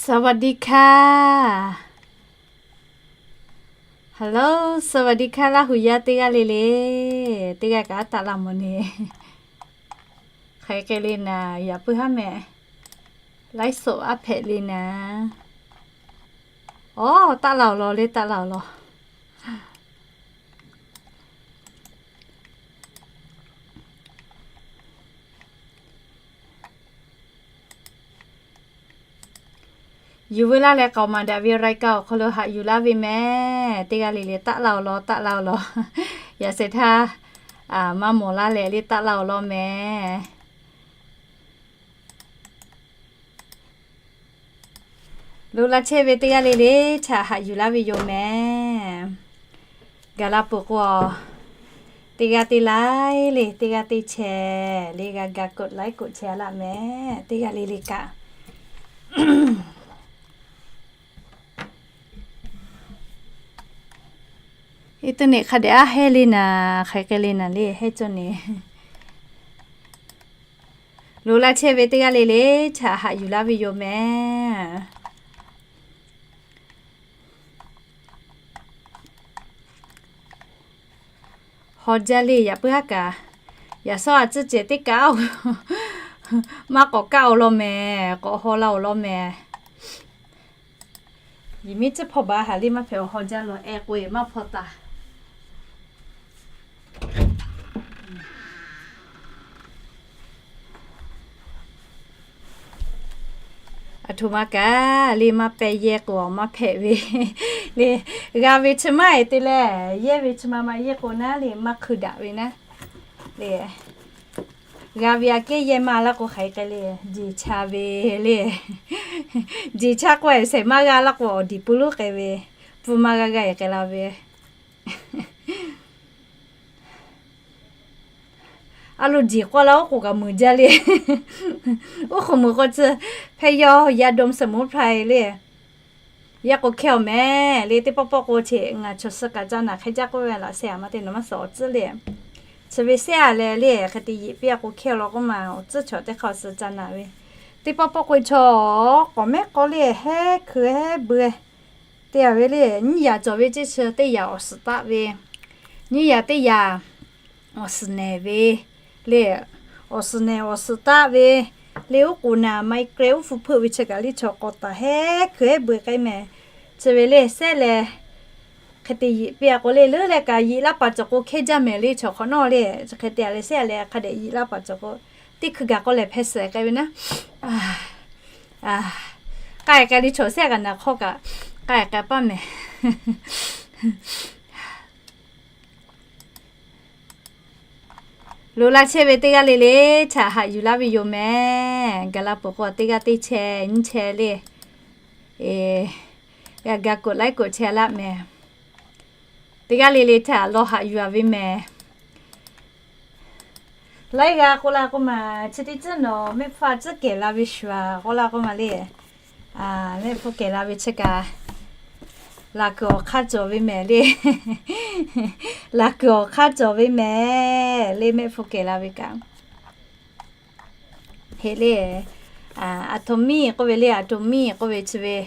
สวัสดีค่ะ Hello, สวัสดีค่ะ Laˇ huˍ yaˇ teˇ g'aˇ le le, teˇ g'aˇ kaꞈ taˆ laˇ mawˬ ne. Hk'aˬ hk'e le naˍ, yaꞈ puiˉ haˉ mehˍ, ไลฟ์สด aˉ hpehꞈ le naˍ. Aˬ, taˆ laˇ awˬ lawn le, taˆ laˇ awˬ lawn. Yuˬ veu laˇ leh k'aoˍ maˍ daꞈ ve รายการ awˬ hk'aw lo haꞈ yuˬ laˇ ve mehˍ. Teˇ g'aˇ le le taˆ laˇ awˬ lawn, taˆ laˇ awˬ lawn. Yaꞈ shehˍ htaˇ, maˇ mawˬ laˇ leh le taˆ laˇ awˬ lawn mehˍ. Lo laˇ chehˇ ve teˇ g'aˇ le le htaꞈ haꞈ yuˬ laˇ ve yoˬ mehˍ. Gaˬ la peuˬ k'o, teˇ g'aˇ teˇ laiˉ le, teˇ g'aˇ teˇ chehˇ le, g'a ga กดไลค์ กดแชร์ laˇ mehˍ. Teˇ g'aˇ le le kaꞈ internet hk'a dehꞈ aˉ hehnˇ le naˍ, hk'aˬ hk'e le naˍ le hehnˇ cawˇ ne. Lo laˇ chehˇ ve teˇ g'aˇ le le htaꞈ haꞈ yuˬ laˇ ve yoˬ mehˍ. Haw jaˇ le, yaꞈ puiˉ haˉ kaꞈ, yaꞈ shawˉ a tcuhˉ cehˬ teˇ kaꞈ-oˬ, maˇ k'awꞈ kaˆ awˬ lawn mehˍ, k'awꞈ haw la awˬ lawn mehˍ. Yiˬ miˉ tcuhˉ hpawˇ baˬ haˍ le, maˇ hpehꞈ awˬ haw jaˇ law, eh k'o-e maˇ hpawˇ taˍ. Aˬ htoꞈ ma kaꞈ le, maˇ pehˇ yehˇ k'o maˇ hpehꞈ ve le. G'a ve chi maˇ-e te leh, yehˇ ve chi ma ma yehˇ k'o naˉ le, maˇ hkui daꞈ ve naˉ le. G'a ve aꞈ kehˉ yehˇ maˇ laˇ k'o, hk'aˬ hk'e le, jeˬ cha ve le. Jeˬ cha k'o-e shehˍ maˇ g'a laˇ k'o, awˬ diˬ pui lonˉ k'ai ve, pui maˇ g'a g'a-e k'ai la ve. A lo jeˬ k'oˆ la oˉ k'oˍ kaꞈ muiˬ jaˇ le. Oˉ k'oˍ muiˬ k'o chi, hpehˇ yaˇ yaˇ ดมสมุนไพร le. Yaˇ k'o hkehˇ awˬ mehˍ le, teˇ pawˆ pawˆ k'o cheꞈ ngaˬ chaw suh kaꞈ ca naˬ hk'e jaˇ k'oˆ ve laꞈ sheh-a ma te nawˬ maˇ suh awˬ tcuhˉ le. Chi ve shehˆ-a leh le, hk'e te yeꞈ piˇ-a k'o hkehˇ law k'oˆ ma, awˬ tcuhˉ chaw teˇ hk'aˇ suh ca naˬ ve. Teˇ pawˆ pawˆ k'o chaw k'awꞈ mehˉ k'aw le, hehˉ hkui hehˉ bui te-a ve le. Nyiˇ yaꞈ cawˬ ve ceˇ chi, teˇ yaꞈ awˬ suhˍ taˆ ve, nyiˇ yaꞈ teˇ yaꞈ awˬ suhˍ nehˬ ve le. Awˬ suhˍ nehˬ awˬ suhˍ taˆ ve le, oˉ k'oˍ naˬ ไมเกรน uˉ hpu hpeuˆ ve chi kaꞈ le chaw k'awꞈ taˍ hehˉ hkui hehˉ bui k'ai mehˍ. Chi ve le shehˆ leh, hk'e te yeꞈ piˇ-a k'o le, leuˉ leh kaꞈ yeꞈ laˇ paˍ cawˬ k'o hkehˇ jaˇ mehˍ le chaw hk'awꞈ nawˉ le. Chi hk'e te-a leh shehˆ leh hk'a dehꞈ yeꞈ laˇ paˍ cawˬ k'o, teˇ hkui gaˬ k'o lehˬ hpehˇ suhˍ k'ai ve naˉ. K'ai k'ai le chaw shehˆ kaꞈ naˬ hk'awˇ kaꞈ k'ai k'ai paˇ mehˍ. Lo laˇ chehˇ ve teˇ g'aˇ le le htaꞈ haꞈ yuˬ laˇ ve yoˬ mehˍ. Gaˬ la peuˬ k'o teˇ g'aˇ teˇ chehˇ nyiˇ chehˇ le. G'a ga กดไลค์ กดแชร์ laˇ mehˍ. Teˇ g'aˇ le le htaꞈ lawˬ haꞈ yuˬ-a ve mehˍ. Laiˉ g'a k'oˆ la k'oˆ ma, chi teˇ tcuhˉ nawˬ mehˆ hpfuhˇ a tcuhˉ kehˬ la ve shuˍ-a k'oˆ la k'oˆ ma le. Mehˆ hpfuhˇ kehˬ la ve chi kaꞈ, laˬ kuiˬ awˬ hk'aˇ cawˬ ve mehˍ le. Laˬ kuiˬ awˬ hk'aˇ cawˬ ve mehˍ le, mehˆ hpfuhˇ kehˬ la ve kaꞈ. Heˆ le, aˬ htoꞈ miˇ k'oˆ ve le, aˬ htoꞈ miˇ k'oˆ ve chi ve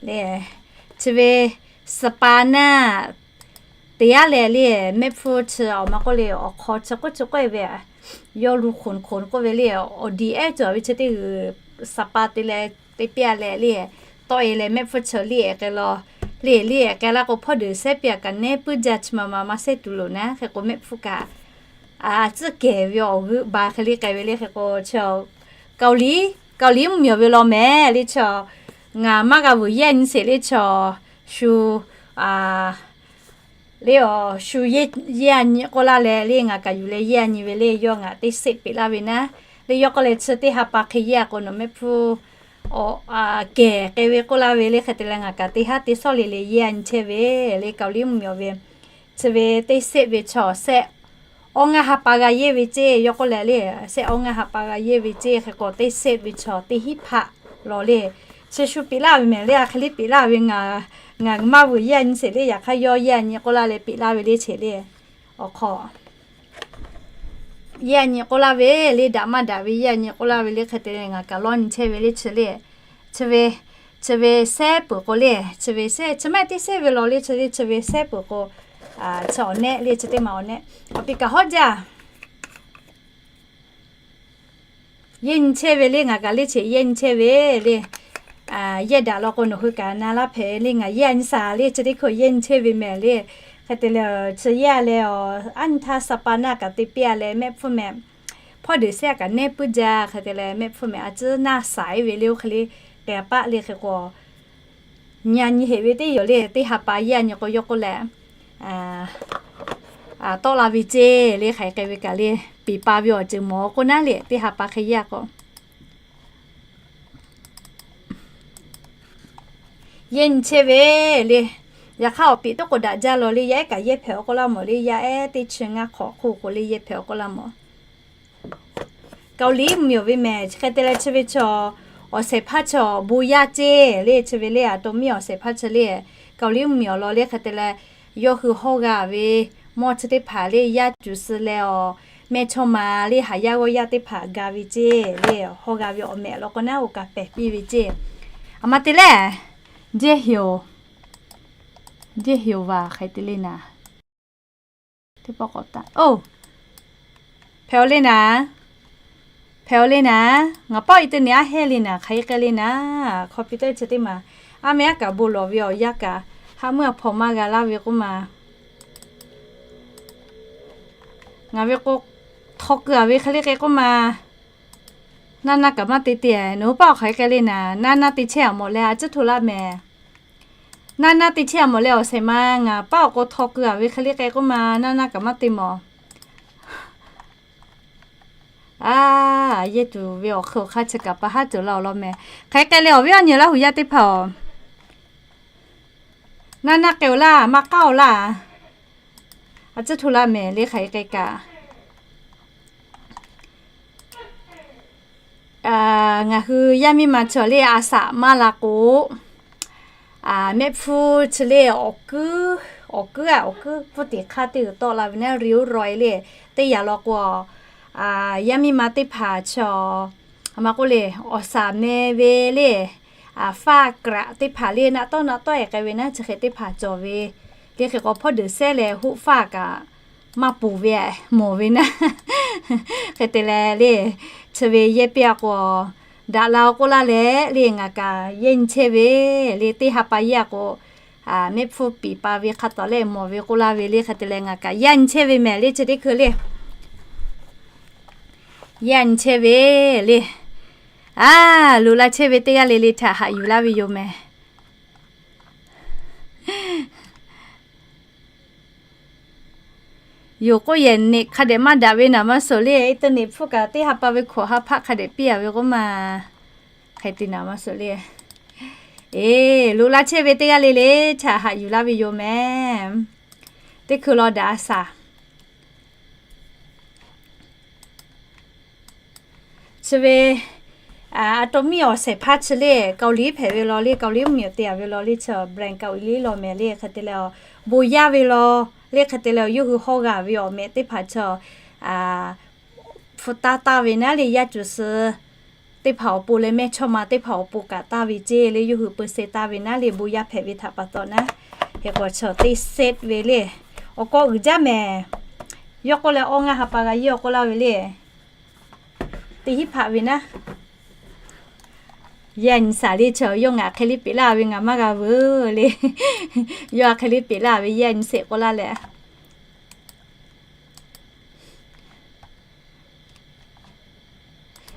le, chi ve spa naˆ te-a leh le, mehˆ hpfuhˇ chi awˬ ma k'oˆ le, awˬ hk'aw chi k'oˆ chi k'oˆ-e ve, yawˇ lu hk'oˍ hk'oˍ k'oˆ ve le, awˬ diˍ ehˉ cawˬ ve chi teˇ g'uiˬ spa te leh te piˇ-a leh le, tawˆ-e leh mehˆ hpfuhˇ chi le-ehˍ k'ai law, le le-ehˍ k'ai laˇ k'o hpawˇ deuˬ sehˉ piˇ-a kaꞈ nehˉ puiˉ jaˇ chi ma ma maˇ sehˉ tuˬ loˍ naˉ. Hk'e k'o mehˆ hpfuhˇ kaꞈ a tcuhˉ kehˬ ve awˬ g'euˆ ba hk'e le k'ai ve le. Hk'e k'o chi Kaoˍliˍ, Kaoˍliˍ mvuhˇmiˬ awˬ ve law mehˍ le chaw, ngaˬ maˇ g'a vuiˬ yehˇ nyi sheˍ le chaw, shu le awˬ shu yehˇ a nyi k'oˆ laˇ leh le, ngaˬ kaꞈ yuˬ leh yehˇ a nyi ve le, yawˇ ngaˬ teˇ seˆ peꞈ laˇ ve naˉ. Le yawˇ k'oˆ leh chi teˇ ha pa hk'e yehˇ-a k'o nawˬ mehˆ hpfuhˇ kehˬ k'ai ve k'oˆ laˇ ve le. Hk'e te leh ngaˬ kaꞈ teˇ haˉ teˇ sawˉ le le yehˇ a nyi chehˇ ve le, Kaoˍliˍ mvuhˇmiˬ awˬ ve chi ve teˇ seˆ ve chaw sehˆ awˇ ngaˇ ha pa g'a yehˇ ve ceˇ. Yawˇ k'oˆ leh le, sehˆ awˇ ngaˇ ha pa g'a yehˇ ve ceˇ. Hk'e k'o teˇ seˆ ve chaw teˇ hinˉ hpaˆ law le, chi shu peꞈ laˇ ve mehˍ le. A hk'e le peꞈ laˇ ve, ngaˬ maˇ vuiˬ yehˇ a nyi sheˍ le, yaꞈ hk'aˇ yawˇ yehˇ a nyi k'oˆ laˇ leh peꞈ laˇ ve le cheˬ le. Awˬ hk'aw yehˇ a nyi k'oˆ laˇ ve le, daꞈ maˇ daꞈ ve yehˇ a nyi k'oˆ laˇ ve le. Hk'e te leh ngaˬ kaꞈ lawˇ nyi chehˇ ve le chi le. Chi ve chi ve sehˉ peuˬ k'o le, chi ve sehˉ, chi maˇ teˇ sehˉ ve law le, chi le chi ve sehˉ peuˬ k'o, chi awˬ nehˆ le, chi teˇ maˬ awˬ nehˆ awˬ piˍ kaꞈ hawˉ jaˇ. Yehˇ nyi chehˇ ve le, ngaˬ kaꞈ le chi yehˇ nyi chehˇ ve le. Yehˇ daꞈ law k'o nawˬ hui kaꞈ na laˇ hpehꞈ le, ngaˬ yehˇ nyi shaˍ le, chi teˇ hkui yehˇ nyi chehˇ ve mehˍ le. Hk'e te leh chi yehˇ leh, aˉ nyi htaˇ sapa naˇ kaꞈ te piˇ a leh mehˆ hpfuhˇ mehˍ, hpawˇ deuˬ sehˉ kaꞈ nehˇ puiˉ jaˇ. Hk'e te leh mehˆ hpfuhˇ mehˍ a ciˉ naˇ shaˍ iˉ ve le, oˇ hk'e le k'ai paˆ le hk'e k'o, nyi a nyi heꞈ ve teˇ yoˬ le. Teˇ ha pa yehˇ a nyi k'o yawˇ k'oˆ leh, tawˆ la ve ceˇ le, hk'aˬ hk'e k'ai ve kaꞈ le, piˍ pa ve awˬ ceuˬ mawˬ k'oˆ naˉ le, teˇ ha pa hk'e yehˇ k'o yehˇ nyi chehˇ ve le. Yaꞈ hk'aˇ awˬ piˍ toˉ k'o daꞈ jaˇ law le, yaˇ ehˉ kaꞈ yehˇ hpehꞈ awˬ k'oˆ laˇ mawˬ le, yaˇ ehˉ teˇ chi ngaˇ hk'awꞈ hk'oˆ k'o le yehˇ hpehꞈ awˬ k'oˆ laˇ mawˬ. Kaoˍliˉ mvuhˇmiˬ awˬ ve mehˍ, chi hk'e te leh chi ve chaw awˬ shehˍ hpaˇ chaw bon yaˇ ceˇ le, chi ve le a to miˇ awˬ shehˍ hpaˇ chi le, Kaoˍliˉ mvuhˇmiˬ awˬ lawn le hk'e te leh, yawˇ hui hawˇ g'a ve mawˇ chi teˇ hpaˍ le, yaˇ cuˬ suh leh awˬ mehˇchawˇma le, haˍ yaˇ g'awˇ yaˇ teˇ hpaˍ ga ve ceˇ le, hawˇ g'a ve awˬ mehˍ law k'o naˉ oˇ kaꞈ pehˬ piˇ ve ceˇ. A ma te lehˬ, jehˇ heoˍ, jehˇ heoˍ vaˬ hk'e te le naˍ. Teˇ pawˆ k'awꞈ taˆ. Oˇ, hpehꞈ-aw le naˍ. Hpehꞈ-aw le naˍ. Ngaˬ pawˆ internet aˉ hehnˇ le naˍ, hk'aˬ hk'e k'ai le naˍ. Computer chi teˇ maˬ, aˉ meh aˉ kaꞈ bon lawˬ ve awˬ yanˇ kaꞈ, haˉ meuˇ a hpaw maˇ g'a laˇ ve k'oˆ ma. Ngaˬ ve k'o, htaw keu a ve hk'e le k'ai k'oˆ ma. Naˇ naˇ kaꞈ maˇ te te, nawˬ hui paˆ awˬ hk'aˬ hk'e k'ai le naˍ, naˇ naˇ te chehˇ a mawˬ leh a ciˉ hto laˇ mehˍ. Naˇ naˇ te chehˇ a mawˬ leh awˬ shehˍ ma, ngaˬ paˆ awˬ k'o htaw keu a ve hk'e le k'ai k'oˆ ma, naˇ naˇ kaꞈ maˇ te mawˬ. A, yehˇ tuˬ ve awˬ hk'e awˬ hk'aˇ chi kaꞈ pa haˉ cawˬ la awˬ lawn mehˍ. Hk'aˬ hk'e k'ai leh awˬ viˉ awˬ nyi Laˇ huˍ yaˇ teˇ hpaˍ-oˬ, naˇ naˇ k'ai-oˬ laˇ, maˇ k'aˉ-oˬ laˇ. A ciˉ hto laˇ mehˍ le, hk'aˬ hk'e k'ai kaꞈ. Ngaˬ hui yaˇ miˇ ma chaw le a shaꞈ maˇ la k'o, mehˆ hpfuhˇ chi le awˬ kuiˉ, awˬ kuiˉ a awˬ kuiˉ pfuhˇ tiˍ hk'aˇ teˇ g'uiˬ tawˆ la ve naˉ, ri uˉ raw-e le. Teˇ yanˇ law k'o, yaˇ miˇ ma teˇ hpaˍ chaw, a ma k'oˆ le, awˬ shaˍ meh ve le, faˇ kraꞈ teˇ hpaˍ le, naˆ tawˆ naˆ tawˆ-e k'ai ve naˉ, chi hk'e teˇ hpaˍ cawˬ ve le. Hk'e k'o hpawˇ deuˬ sehˉ leh hoˆ faˇ kaꞈ maˇ ponˬ ve mawˬ ve naˉ. Hk'e te leh le, chi ve yehˇ piˇ a k'o, daꞈ la-o k'oˆ laˇ leh le, ngaˬ kaꞈ yehˇ nyi chehˇ ve le. Teˇ ha pa yehˇ a k'o, mehˆ hpfuhˇ piˍ pa ve hk'a tawˍ leh mawˬ ve k'oˆ laˇ ve le. Hk'e te leh ngaˬ kaꞈ yehˇ nyi chehˇ ve mehˍ le, chi teˇ hkui le. Yehˇ nyi chehˇ ve le. A, loꞈ la chehˇ ve teˇ g'aˇ le le htaꞈ haꞈ yuˬ laˇ ve yoˬ mehˍ. Yoˬ k'oˆ yehˬ neꞈ hk'a dehꞈ maˇ daꞈ ve naˍ maˇ suhˍ le, internet hpfuhˇ kaꞈ teˇ ha pa ve hkawꞈ ha hpaˆ hk'a dehꞈ piˇ a ve k'oˆ ma. Hk'e te naˍ maˇ suhˍ le. Eˬ, loꞈ la chehˇ ve teˇ g'aˇ le le htaꞈ haꞈ yuˬ laˇ ve yoˬ mehˍ. Teˇ hkui law daꞈ a shaˍ. Chi ve, a to miˇ awˬ shehˍ hpaˇ chi le, Kaoˍliˉ hpehꞈ ve law le, Kaoˍliˉ mvuhˇmiˬ te a ve law le, chi brand Kaoˍliˉ law mehˍ le. Hk'e te leh, bon yaˇ ve law le. Hk'e te leh, yawˇ hui hawˇ g'a ve awˬ mehˍ teˇ hpaˍ chi hpu taˇ taˇ ve naˉ le, yaˇ cuˬ suh teˇ hpaˍ awˬ pon leh mehˇchawˇma teˇ hpaˍ awˬ pon kaꞈ taˇ ve ceˇ le. Yawˇ hui peu se taˇ ve naˉ le, bon yaˇ hpehꞈ ve htaꞈ pa taw naˉ. Hk'e k'o chi teˇ set ve le. Awˬ kawˆ uiˍ jaˇ mehˍ. Yawˇ k'oˆ leh, awˇ ngaˇ ha pa g'a yehˇ awˬ k'oˆ laˇ ve le. Teˇ hinˉ hpaꞈ ve naˉ. Yehˇ nyi shaˍ le, chi yawˇ ngaˬ hk'e le peꞈ laˇ ve ngaˬ maˇ g'a veuˬ le. Yawˇ a hk'e le peꞈ laˇ ve yehˇ nyi sheˍ k'oˆ laˇ leh.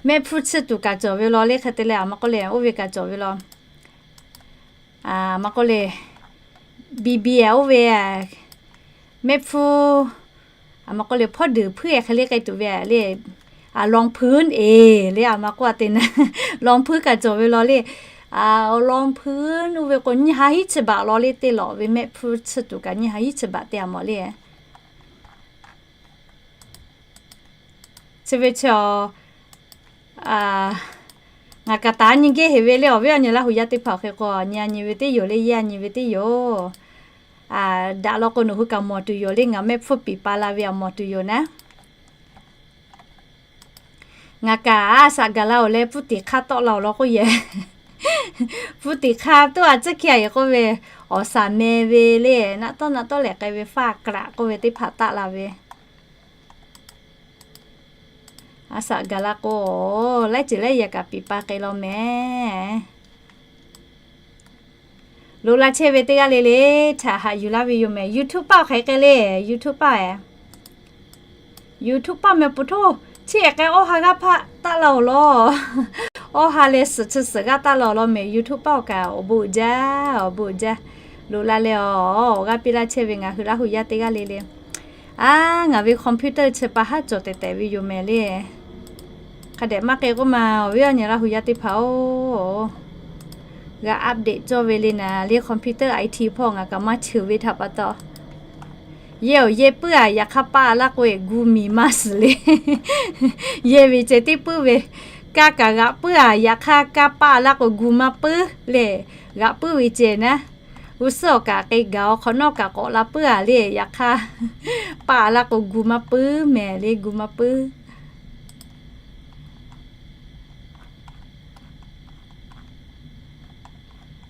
Mehˆ hpfuhˇ chiˇ tuˬ kaꞈ cawˬ ve law le. Hk'e te leh, a ma k'oˆ le, oˇ ve kaꞈ cawˬ ve law. A ma k'oˆ le, B B a oˇ ve mehˆ hpfuhˇ, a ma k'oˆ le, hpawˇ deuˬ hpuiˉ e hk'e le k'ai tuˬ ve le. A, รองพื้น e le, a ma k'oˆ a te naˉ, รองพื้น kaꞈ cawˬ ve law le. A, รองพื้น oˇ ve k'o nyiˇ ha hiˉ chi baꞈ law le. Teˇ lawꞈ ve mehˆ hpfuhˇ chiˇ tuˬ kaꞈ nyiˇ ha hiˉ chi baꞈ te a mawˬ le. Chi ve chi a, ngaˬ kaꞈ taˍ nyi gehˇ heˍ ve le. Awˬ viˉ awˬ nyi Laˇ huˍ yaˇ teˇ hpaˍ hk'e k'o, nyi a nyi ve teˇ yoˬ le, yehˇ a nyi ve teˇ yoˬ. Daꞈ law k'o nawˬ hui kaꞈ mawˬ tuˬ yoˬ le. Ngaˬ mehˆ hpfuhˇ piˍ pa la ve a mawˬ tuˬ yoˬ naˉ. Ngaˬ kaꞈ a shaꞈ gaˬ la-oˬ leh pfuhˇ tiˍ hk'aˇ tawˆ la-oˬ law k'oˆ yehˬ. Bvuhˇ tiˍ hk'a tuˇ a tcuhˉ hkiˇ a yeˬ k'oˆ ve, awˬ shaˍ meh ve le, naˆ tawˆ naˆ tawˆ lehˬ k'ai ve faˇ kaꞈ k'oˆ ve teˇ hpaˍ taˆ la ve. A shaꞈ gaˬ la k'o, laiˉ ceuˬ laiˉ yaꞈ kaꞈ piˍ pa k'ai law mehˍ. Loꞈ la chehˇ ve teˇ g'aˇ le le htaꞈ haꞈ yuˬ laˇ ve yoˬ mehˍ. YouTube paˆ hk'aˬ hk'e le, YouTube paˆ e. YouTube paˆ mehˍ pu htoˇ, chi hk'e k'ai awˇ ha g'aˇ hpaˆ taˆ la awˬ lawn. Awˇ ha leh suhˍ chi suhˍ g'aˇ taˆ la awˬ lawn mehˍ. YouTube paˆ awˬ kaꞈ awˬ bon uiˍ jaˇ, awˬ bon uiˍ jaˇ. Loꞈ la leh awˬ g'aˇ piˇ laˇ chehˇ ve ngaˬ hui Laˇ hu yaˇ teˇ g'aˇ le le. A, ngaˬ ve computer chi pa haˉ cawˬ tehꞈ tehꞈ ve yoˬ mehˍ le. Hk'a dehꞈ maˇ k'ai k'oˆ ma, awˬ viˉ awˬ nyi Laˇ hu yaˇ teˇ hpaˍ-oˬ, g'a update cawˇ ve le naˍ le. Computer I T hpawˇ ngaˬ kaꞈ maˇ cheuˬ ve htaꞈ pa taw, yehˇ awˬ yehˇ puiˉ a, yaꞈ hk'aˇ paˆ laˇ k'o e gu miˬ maˇ suhˍ le. Yehˇ ve ceh tiˉ puiˉ ve, kaˇ kaꞈ g'aꞈ puiˉ a, yaꞈ hk'aˇ kaˇ paˆ laˇ k'o gu maˇ puiˉ le. G'aꞈ puiˉ ve ceh naˉ, g'uˇ suhˉ awˬ kaꞈ k'ai gaˬ awˬ hk'awꞈ nawˉ kaꞈ k'awꞈ la puiˉ a le. Yaꞈ hk'aˇ paˆ laˇ k'o gu maˇ puiˉ mehˍ le, gu maˇ puiˉ.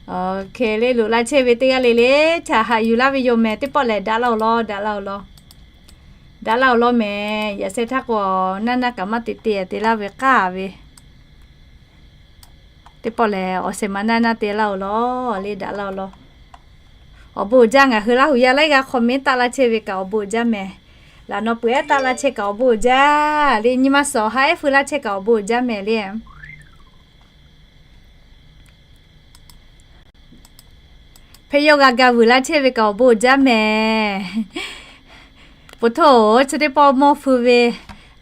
Awˬ hk'e le, loꞈ la chehˇ ve teˇ g'aˇ le le htaꞈ haꞈ yuˬ laˇ ve yoˬ mehˍ. Teˇ pawˆ lehˬ daꞈ la awˬ lawn, daꞈ la awˬ lawn, daꞈ la awˬ lawn mehˍ. Yaꞈ sheh htaˇ k'o naˇ naˇ kaꞈ maˇ te te te laˇ ve k'aˇ ve, teˇ pawˆ lehˬ awˬ shehˍ ma naˇ naˇ te laˇ awˬ lawn le, daꞈ la awˬ lawn. Awˬ bon uiˍ jaˇ. Ngaˬ hui Laˇ hu yaˇ laiˉ g'aˇ comment taˆ laˇ chehˇ ve kaꞈ awˬ bon uiˍ jaˇ mehˍ. Laꞈ naw peuˬ ehˉ taˆ laˇ chehˇ kaꞈ awˬ bon uiˍ jaˇ le. Nyi ma suhˍ awˬ ha ehˉ feu laˇ chehˇ kaꞈ awˬ bon uiˍ jaˇ mehˍ le. Hpehˇ yawˇ g'a ga vuiˬ laˇ chehˇ ve kaꞈ awˬ bon uiˍ jaˇ mehˍ. Pu htoˇ, chi teˇ pawˆ mawˇ feu ve,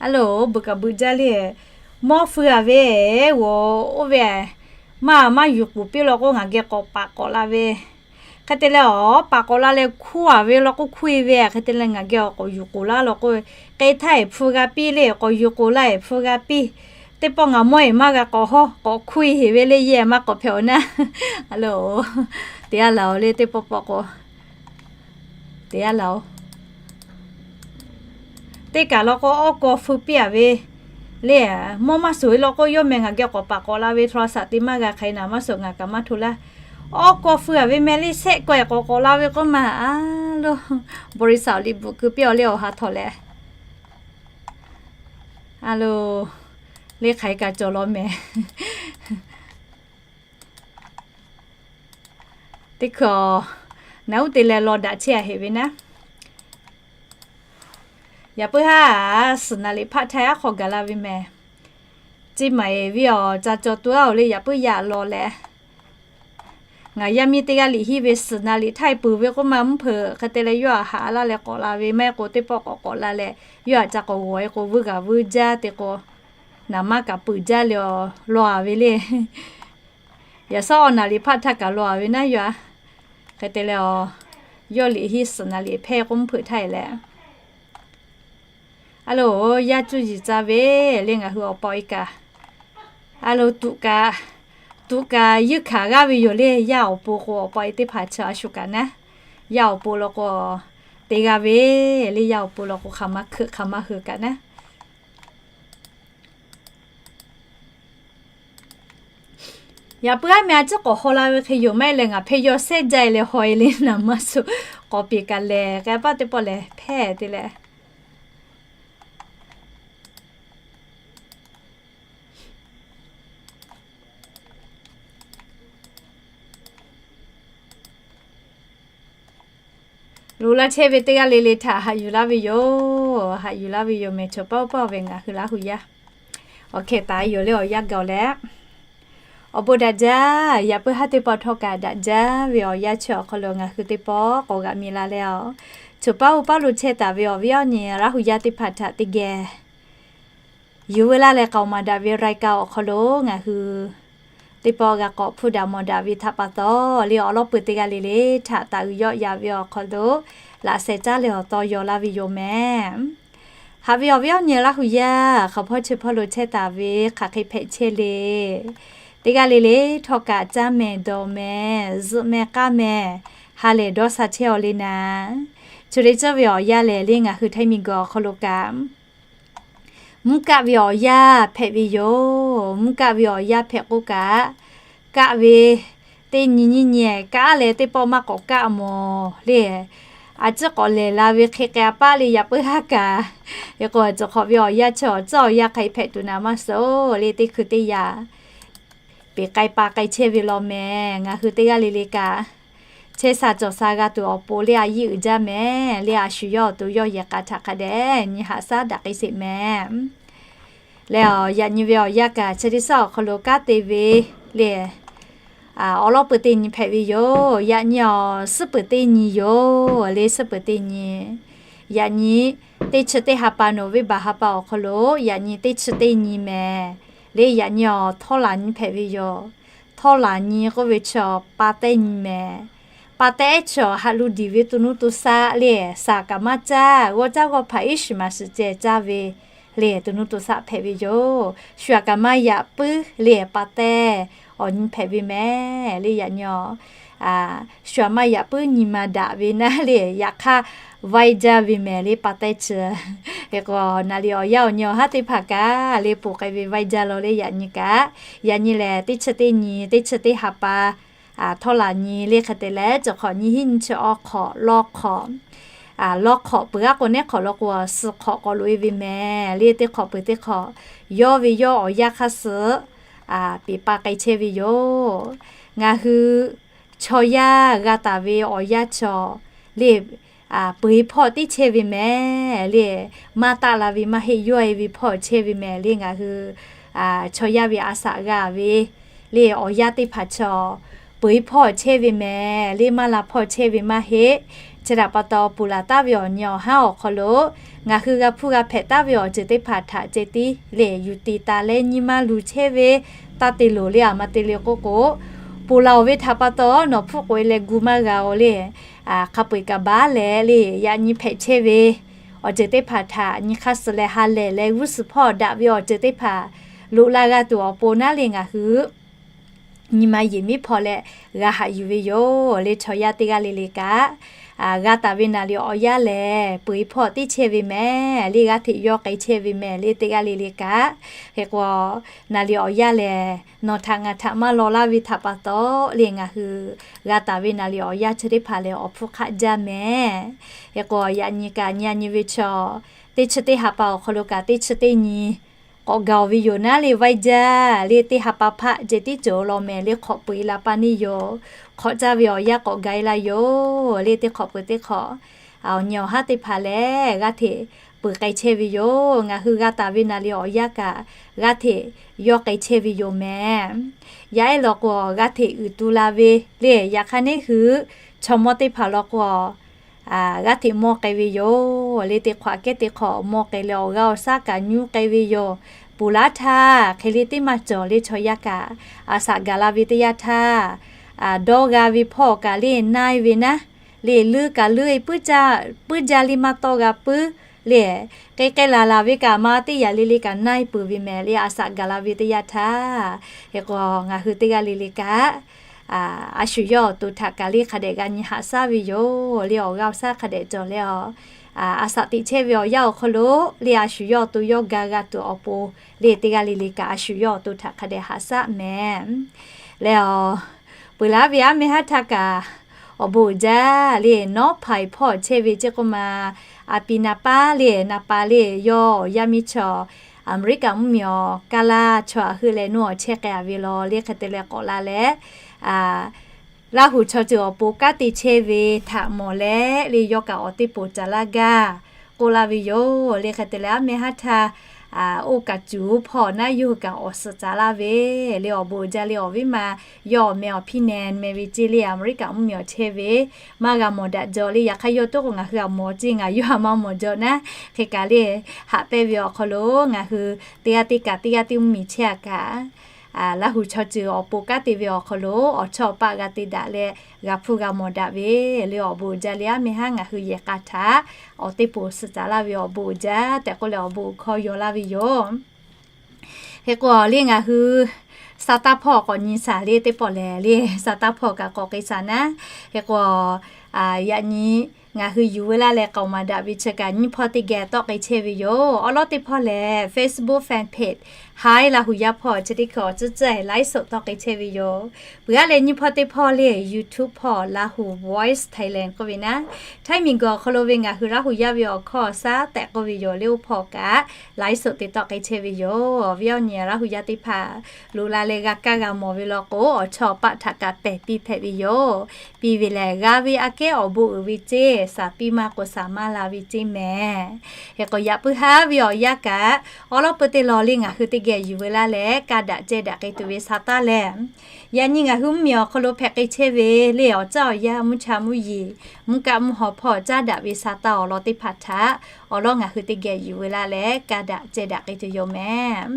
a loˍ, beuꞈ kaꞈ beuꞈ jaˇ le. Mawˇ feu a ve, g'awˬ oˇ ve, maˇ maˇ yuˬ k'oˍ piˇ law k'o ngaˬ geh k'awꞈ paˍ k'awꞈ la ve. Hk'e te leh awˬ paˍ k'awꞈ la leh hkuˇ a ve law k'o hkuˇ e ve, hk'e te leh ngaˬ geh awˬ k'awꞈ yuˬ k'oˍ laˇ law k'o, k'ai htaˇ e hpu g'a piˇ le, k'awꞈ yuˬ k'oˍ laˇ e hpu g'a piˇ. Teˇ pawˆ ngaˬ mawˇ e maˇ g'a k'awꞈ hawˇ k'awꞈ hkuˇ e heˍ ve le, yehˬ maˇ k'awꞈ hpehꞈ awˬ naˉ. A loˍ, te a laˬ oˬ le, teˇ pawˆ pawˆ k'o te a laˬ oˬ. Teˇ kaˬ law k'o awˉ kaw feu piˇ a ve le. Mawˇ maˇ suhˍ ve law k'o yawˇ meh ngaˬ geh k'awꞈ paˍ k'awꞈ la ve, htaw a shaꞈ te maˇ g'a hk'aˬ hk'e naˍ maˇ suhˍ ngaˬ kaꞈ maˇ hto laˇ. Awˉ kaw feu a ve meh le, shehˆ kaw e k'awꞈ k'awꞈ la ve k'oˆ ma, a loˍ, บริษัท liꞈ bvuhꞈ keu piˇ awˬ le awˬ ha htawnˍ leh. A loˍ, le hk'aˬ hk'e kaꞈ cawˬ law mehˍ. Teˇ hkui a, naˬ uˉ te leh law daꞈ chehˇ a heꞈ ve naˉ. Yaꞈ puiˉ haˉ, suhˍ naˍ liꞈ hpaˆ htaˇ aˉ hk'aw gaˬ la ve mehˍ. Ceˇ maˍ eˍ viˉ awˬ ca caw tuˬ aˉ oˬ le, yaꞈ puiˉ yaꞈ law leh, ngaˬ yaˇ miˇ teˇ g'aˇ liꞈ hiˆ ve suhˍ naˍ liꞈ htaˇ e peuˬ ve k'oˆ ma mvuhˇ hpeuꞈ hk'e te leh yawˇ htaꞈ haꞈ laˇ leh k'awꞈ la ve maˇ heˆ k'o teˇ pawˆ k'awꞈ k'awꞈ la leh yawˇ htaꞈ ca k'awꞈ g'awˬ e k'o vuiˇ g'aˬ vuiˇ jaˇ te k'o, naˍ maˇ kaꞈ peuˬ jaˇ le awˬ law a ve le. Yaꞈ shawˉ awˬ naˍ liꞈ hpaˆ htaˇ kaꞈ law a ve naˉ yawˇ a. Hk'e te leh awˬ, yawˇ liꞈ hiˆ suhˍ naˍ liꞈ hpehˇ k'oˆ mvuhˇ hpeuꞈ htaˇ e leh, a loˍ, yaˇ cuˇ yiˍ ca ve le ngaˬ hui awˬ pa awˬ e kaꞈ, a loˍ, tuꞈ kaꞈ, tuꞈ kaꞈ yuˇ hkanˍ g'aˇ ve yoˬ le. Yaˇ awˬ pon k'o awˬ pa awˬ e teˇ hpaˍ chi a shu kaꞈ naˉ, yaˇ awˬ pon law k'o te g'a ve le. Yaˇ awˬ pon law k'o hk'aˬ ma hkeuꞈ hk'aˬ ma heuˬ kaꞈ naˉ. Yaꞈ puiˉ aˉ meh a ciˉ k'awꞈ haw la ve hk'e yoˬ maˇ heˆ leh ngaˬ hpehˇ yawˇ shehˉ jaˇ e leh haw e le naˍ maˇ suhˍ k'awꞈ peˬ kaꞈ lehˬ k'ai paˇ teˇ pawˆ lehˬ hpehˇ te leh Loꞈ la chehˇ ve teˇ g'aˇ le le htaꞈ haꞈ yuˬ laˇ ve yoˬ. Haꞈ yuˬ laˇ ve yoˬ mehˍ, choˬ paˇ oˇ paˇ ve ngaˬ hui Laˇ hu yaˇ. Awˬ hkeh taˍ yoˬ le awˬ yanˇ gaˬ leh, awˬ bon daꞈ jaˇ. Yaꞈ puiˉ haˉ teˇ pawˆ htawˇ kaꞈ daꞈ jaˇ ve awˬ yanˇ chi awˬ hk'aw lo ngaˬ hui teˇ pawˆ k'awꞈ g'aꞈ mi la leh a, choˬ paˇ oˇ paˇ lo chehˇ taˍ ve awˬ viˉ awˬ nyi Laˇ hu yaˇ teˇ hpaˍ htaꞈ teˇ geh yuˬ veu laˇ leh k'aoˍ maˍ daꞈ ve รายการ awˬ hk'aw lo ngaˬ hui teˇ pawˆ g'a k'awꞈ hpuˇ daꞈ mawˬ daꞈ ve htaꞈ pa taw, le awˬ lawˉ peuˬ teˇ g'aˇ le le htaꞈ taˍ uiˍ yawˆ yan ve awˬ hk'aw lo laꞈ sheh caˉ leh awˬ taw yaw laˇ ve yoˬ mehˍ. Haꞈ ve awˬ viˉ awˬ nyi Laˇ hu yaˇ hk'aˬ hpawˇ chi hpawˇ lo chehˇ taˍ ve hk'aˬ hk'e hpehꞈ chehˇ le. Teˇ g'aˇ le le htawˇ kaꞈ caˇ mehˍ dawˬ mehˍ zuhꞈ mehˍ k'aˇ mehˍ ha lehˬ dawˇ sha chehˇ aw le naˍ. Chi le cawˇ ve awˬ yanˇ lehˬ le ngaˬ hui Htaiˇ miˬguiˬ awˬ hk'aw lo kaꞈ mvuhˇ kaˆ ve awˬ yanˇ hpehꞈ ve yoˬ. Mvuhˇ kaˆ ve awˬ yanˇ hpehꞈ k'oˆ kaꞈ, kaˆ ve, teˇ nyi nyiˇ nyi kaˆ leh teˇ pawˆ maˇ k'awꞈ kaˆ mawˬ le. A ciˉ k'awꞈ lehˬ la ve hk'e k'ai a paˆ le yaꞈ puiˉ haˉ kaꞈ. Hk'e k'o, cawˬ hk'awꞈ ve awˬ yanˇ chi awˬ tcuhˉ awˬ yanˇ hk'aˬ hk'e hpehꞈ tuˬ naˍ maˇ suh le, teˇ hkui teˇ yanˇ peˬ k'ai pa k'ai chehˇ ve law mehˍ. Ngaˬ hui teˇ g'aˇ le le kaꞈ, chehˇ sha cawˬ sha g'a tuˬ awˬ pon le a yiˇ uiˍ jaˇ mehˍ le. A shu yawˇ awˬ to yawˇ yehˬ k'a htaꞈ hk'a dehꞈ nyi haꞈ shaˉ daꞈ k'ai sheˍ mehˍ. Leh awˬ yaꞈ nyi ve awˬ yanˇ kaꞈ chi teˇ suhˉ awˬ hk'aw lo kanˉ te ve le, awˉ lawˉ peuˬ teˇ nyi hpehꞈ ve yoˬ. Yaꞈ nyi awˬ suhˉ peuˬ teˇ nyi yoˬ le, suhˉ peuˬ teˇ nyi. Yaꞈ nyi teˇ chi teˇ ha pa November ha pa awˬ hk'aw lo yaꞈ nyi teˇ chi teˇ nyi mehˍ le. Yaꞈ nyi awˬ htawˇ laˬ nyi hpehꞈ ve yoˬ. Htawˇ laˬ nyi k'oˆ ve chaw pa tehˉ nyi mehˍ. Pa tehˉ chaw haꞈ lu diˬ ve to nuˇ to shaˆ le, shaˍ kaꞈ maˇ caˇ, g'awˇ caˇ g'awˇ hpaꞈ iˉ shiˍ maˍ shiˍ ceh caˇ ve le, to nuˇ to shaˆ hpehꞈ ve yoˬ. Shu aꞈ kaꞈ maˇ yaꞈ puiˉ le, pa tehˉ awˬ nyi hpehꞈ ve mehˍ le. Yaꞈ nyi shu aꞈ maˇ yaꞈ puiˉ nyi ma daꞈ ve naˉ le, yaꞈ hk'aˇ vaiˇ jaˇ ve mehˍ le pa tehˉ chi. Hk'e k'o, naˍ liꞈ awˬ yanˇ awˬ nyi awˬ haˉ teˇ hpaˍ kaꞈ le poˬ k'ai ve vaiˇ jaˇ law le. Yaꞈ nyi kaꞈ, yaꞈ nyi lehˬ teˇ chi teˇ nyi, teˇ chi teˇ ha pa htawˇ laˬ nyi le hk'e te leh, cawˬ hk'awꞈ nyi hiˉ nyi chi awˬ hk'awꞈ lawˇ hk'awꞈ, lawˇ hk'awꞈ peuˬ g'aˇ k'o neˉ hk'awꞈ law k'o, suhˍ hk'awꞈ k'awꞈ loꞈ e ve mehˍ le. Teˇ hk'awꞈ peuˬ teˇ hk'awꞈ yawˇ ve yawˇ awˬ yanˇ hk'aˇ suh peˬ pa k'ai chehˇ ve yoˬ. Ngaˬ hui chaw yaˇ g'a taˍ ve awˬ yanˇ chaw le, peuˬ e hpawˇ teˇ chehˇ ve mehˍ le. Maˇ taˆ la ve maˇ heˆ, yawˇ e ve hpawˇ chehˇ ve mehˍ le. Ngaˬ hui chaw yaˇ ve a shaꞈ g'a ve le awˬ yanˇ teˇ hpaˍ chaw peuˬ e hpawˇ chehˇ ve mehˍ le, maˇ la hpawˇ chehˇ ve maˇ heˆ. Chi htaꞈ pa taw, ponˬ laˬ taˍ ve awˬ nyi awˬ haˉ awˬ hk'aw lo ngaˬ hui g'a hpuˇ g'a hpehꞈ taˍ ve awˬ ceuˬ teˇ hpaˍ htaꞈ ceh tiˉ le yuˬ te taˍ leh nyi ma luˬ chehˇ ve taˇ te loˬ le. Aˬ ma te le k'oˆ k'o, ponˬ laˬ oˬ ve htaꞈ pa taw nawˬ hpfuhˆ k'oꞈ e leh gu maˇ g'a oˬ le. Hk'a peu eˬ kaꞈ baˉ leh le yaꞈ nyi hpehꞈ chehˇ ve awˬ ceuˬ teˇ hpaˍ htaꞈ nyi hk'aˇ suh leh ha lehˬ leh g'uˇ suhˍ hpawˇ daꞈ ve awˬ ceuˬ teˇ hpaˍ loꞈ la g'a tuˬ awˬ pon naˉ le ngaˬ hui nyi ma yeˬ miˉ hpaw leh g'a haꞈ yuˬ ve yoˬ le. Chaw yaˇ teˇ g'aˇ le le kaꞈ, g'a taˍ ve naˍ liꞈ awˬ yanˇ lehˬ peuˬ e hpawˇ teˇ chehˇ ve mehˍ le, g'aˇ hteꞈ yawˇ k'ai chehˇ ve mehˍ le teˇ g'aˇ le le kaꞈ. Hk'e k'o, naˍ liꞈ awˬ yanˇ lehˬ nawˬ htaꞈ ngaˬ htaꞈ maˇ law laˇ ve htaꞈ pa taw le ngaˬ hui g'a taˍ ve naˍ liꞈ awˬ yanˇ chi teˇ hpaˍ lehˬ awˬ hpfuhˇ hk'aˆ jaˇ mehˍ. Hk'e k'o, yaꞈ nyi kaꞈ nyi a nyi ve chaw teˇ chi teˇ ha pa awˬ hk'aw lo kaꞈ teˇ chi teˇ nyi k'awꞈ gaˬ oˬ ve yoˬ naˉ le. Vaiˇ jaˇ le teˇ ha pa hpaˆ ceh tiˉ cawˬ law mehˍ le, hk'awꞈ peu eˬ la pa neˇ yoˬ. Hk'awꞈ caˇ ve awˬ yanˇ k'awꞈ gaˬ e la yoˬ le. Teˇ hk'awꞈ peu teˇ hk'awꞈ awˬ nyi awˬ haˉ teˇ hpaˍ lehˬ g'aˇ hteꞈ peuˬ k'ai chehˇ ve yoˬ. Ngaˬ hui g'a taˍ ve naˍ liꞈ awˬ yanˇ kaꞈ g'aˇ hteꞈ yawˇ k'ai chehˇ ve yoˬ mehˍ. Yaˇ ehˉ law k'o, g'aˇ hteꞈ uiˍ tu la ve le. Yaꞈ hk'aˇ neˇ hui chaw mawˇ teˇ hpaˍ law k'o, g'aˇ hteꞈ mawˇ k'ai ve yoˬ le. Teˇ hk'awꞈ kehˉ teˇ hk'awꞈ mawˇ k'ai leh awˬ g'aˇ awˬ shaˉ kaꞈ nyuˇ k'ai ve yoˬ. Ponˬ laˬ htaˇ hk'e le teˇ maˇ cawˬ le. Chaw yaˇ kaꞈ a shaꞈ gaˬ la ve teˇ yanˇ htaˇ, dawˇ g'a ve hpawˇ kaꞈ le naˇ e ve naˉ le, leuˉ kaꞈ leuˉ e puiˉ jaˇ le, maˇ tawˇ g'a puiˉ le. K'ai k'ai laˬ laˬ ve kaꞈ ma teˇ yaꞈ le le kaꞈ naˇ e peuˬ ve mehˍ le. A shaꞈ gaˬ la ve teˇ yanˇ htaˇ, hk'e k'o ngaˬ hui teˇ g'aˇ le le kaꞈ a shu yawˇ awˬ to htaꞈ kaꞈ le hk'a dehꞈ g'a nyi haꞈ shaˉ ve yoˬ le. Awˬ g'aˇ awˬ shaˉ hk'a dehꞈ cawˬ leh a, a shaꞈ teꞈ chehˇ ve awˬ yanˇ awˬ hk'aw lo le a shu yawˇ awˬ to yawˇ ga g'a tuˬ awˬ pon le teˇ g'aˇ le le kaꞈ a shu yawˇ awˬ to htaꞈ hk'a dehꞈ haꞈ shaˉ mehˍ le. Peuˬ laˬ ve aˉ meh haˉ htaˇ kaꞈ awˬ bon uiˍ jaˇ le. Nawˉ hpaˍ hpawˇ chehˇ ve ceˇ k'oˆ ma, a pi na paˉ le na pa le yawˇ awˬ yaˇ miˇ chaw Aˍmeˍriˆkaꞈ mvuhˇmiˬ awˬ kaˇ laˇ chaw aꞈ heuˆ leh nuˇ awˬ chehˇ k'ai a ve law le hk'e te leh k'awꞈ la leh, Laˇ huˍ chaw ceuˬ awˬ pon kanˉ te chehˇ ve htaꞈ mawˬ leh le yawˇ kaꞈ awˬ teˇ poˬ caˍ laˇ gaˇ k'oˆ laˇ ve yoˬ le. Hk'e te leh aˉ meh haˉ htaˇ oˇ kaꞈ cuˬ hpawˇ naˉ yawˇ hui kaꞈ awˬ suhˍ caˍ laˇ ve le. Awˬ bon uiˍ jaˇ le. Awˬ viˉ ma yawˇ awˬ meh awˬ hpiˇ neh meh ve ceˇ le Aˍmeˍriˆkaꞈ mvuhˇmiˬ awˬ chehˇ ve maˇ g'a mawˬ daꞈ jaw le. Yaꞈ hk'aˇ yawˇ to k'o ngaˬ hui a mawˬ ceˇ, ngaˬ yawˇ a maˇ mawˬ jaw naˉ. Hk'e kaꞈ le haꞈ pehnˇ ve awˬ hk'aw lo ngaˬ hui teˇ g'aˇ teˇ kaꞈ teˇ g'aˇ teˇ mvuhˇmiˬ chehˇ a kaꞈ Laˇ huˍ chaw ceuˬ awˬ pon kanˉ te ve awˬ hk'aw lo awˬ chawˇ awˬ paˆ g'a te daꞈ leh g'a hpuˇ g'a mawˬ daꞈ ve le. Awˬ bon uiˍ jaˇ le. Aˉ meh haˉ ngaˬ hui yehˬ k'a htaꞈ awˬ teˇ poˬ suhˍ caˍ laˇ ve awˬ bon uiˍ jaˇ tehꞈ k'oˆ leh awˬ bon uiˍ hkawˇ yaw laˇ ve yoˬ. Hk'e k'o le ngaˬ hui sa taˇ hpawˇ k'awꞈ nyi shaˍ le. Teˇ pawˆ lehˬ le sa taˇ hpawˇ kaꞈ k'awꞈ k'ai shaˍ naˉ. Hk'e k'o yaꞈ nyi ngaˬ hui yuˬ veu laˇ leh k'aoˍ maˍ daꞈ ve chi kaꞈ nyiˇ hpawˇ teˇ geh tawˆ k'ai chehˇ ve yoˬ. Awˬ lawn teˇ hpawˇ lehˬ, Facebook fan page Hai Laˇ huˍ yaˇ hpawˇ chi teˇ hkui awˬ tcuhˉ tcuhˉ laiˉ soˍ tawˆ k'ai chehˇ ve yoˬ. Peuˬ aˉ leh nyiˇ hpawˇ teˇ hpawˇ lehˬ, YouTube hpawˇ Laˇ huˍ Voice Thailand k'oˆ ve naˉ, Htaiˇ miˬguiˬ awˬ hk'aw lo ve ngaˬ hui Laˇ huˍ yaˇ ve awˬ hkawˇ awˬ shaˉ tehꞈ k'oˆ ve yoˬ. Lehˬ oˇ hpawˇ kaꞈ laiˉ soˍ te tawˆ k'ai chehˇ ve yoˬ. Awˬ viˉ awˬ nyi Laˇ huˍ yaˇ teˇ hpaˍ loꞈ la leh g'a kaˇ g'a mawˬ ve law k'o, awˬ chawˇ awˬ paˆ htaꞈ kaꞈ pehˬ piˇ hpehꞈ ve yoˬ. Piˇ ve lehˬ, g'a ve aꞈ kehˉ awˬ bon uiˍ ve ceˇ, shaˍ piˇ maˇ k'o shaˍ maˇ la ve ceˇ mehˍ. Hk'e k'o, yaꞈ puiˉ haˉ ve awˬ yanˇ kaꞈ, awˬ lawn peu teˇ law lehˬ ngaˬ hui teˇ geh yuˬ veu laˇ leh, ka daꞈ ceh daꞈ k'ai tuˬ ve sa taˇ lehˬ, yaꞈ nyi ngaˬ hui mvuhˇmiˬ awˬ hk'aw lo hpehꞈ k'ai chehˇ ve lehˬ, awˬ caˇ awˬ yanˇ mvuhˇ cha mvuhˇ yeˬ, mvuhˇ kaˆ mvuhˇ haw hpawˇ caˉ daꞈ ve sa taˇ awˬ lawn teˇ hpaˍ htaꞈ awˬ lawn ngaˬ hui teˇ geh yuˬ veu laˇ leh, ka daꞈ ceh daꞈ k'ai tuˬ yoˬ mehˍ.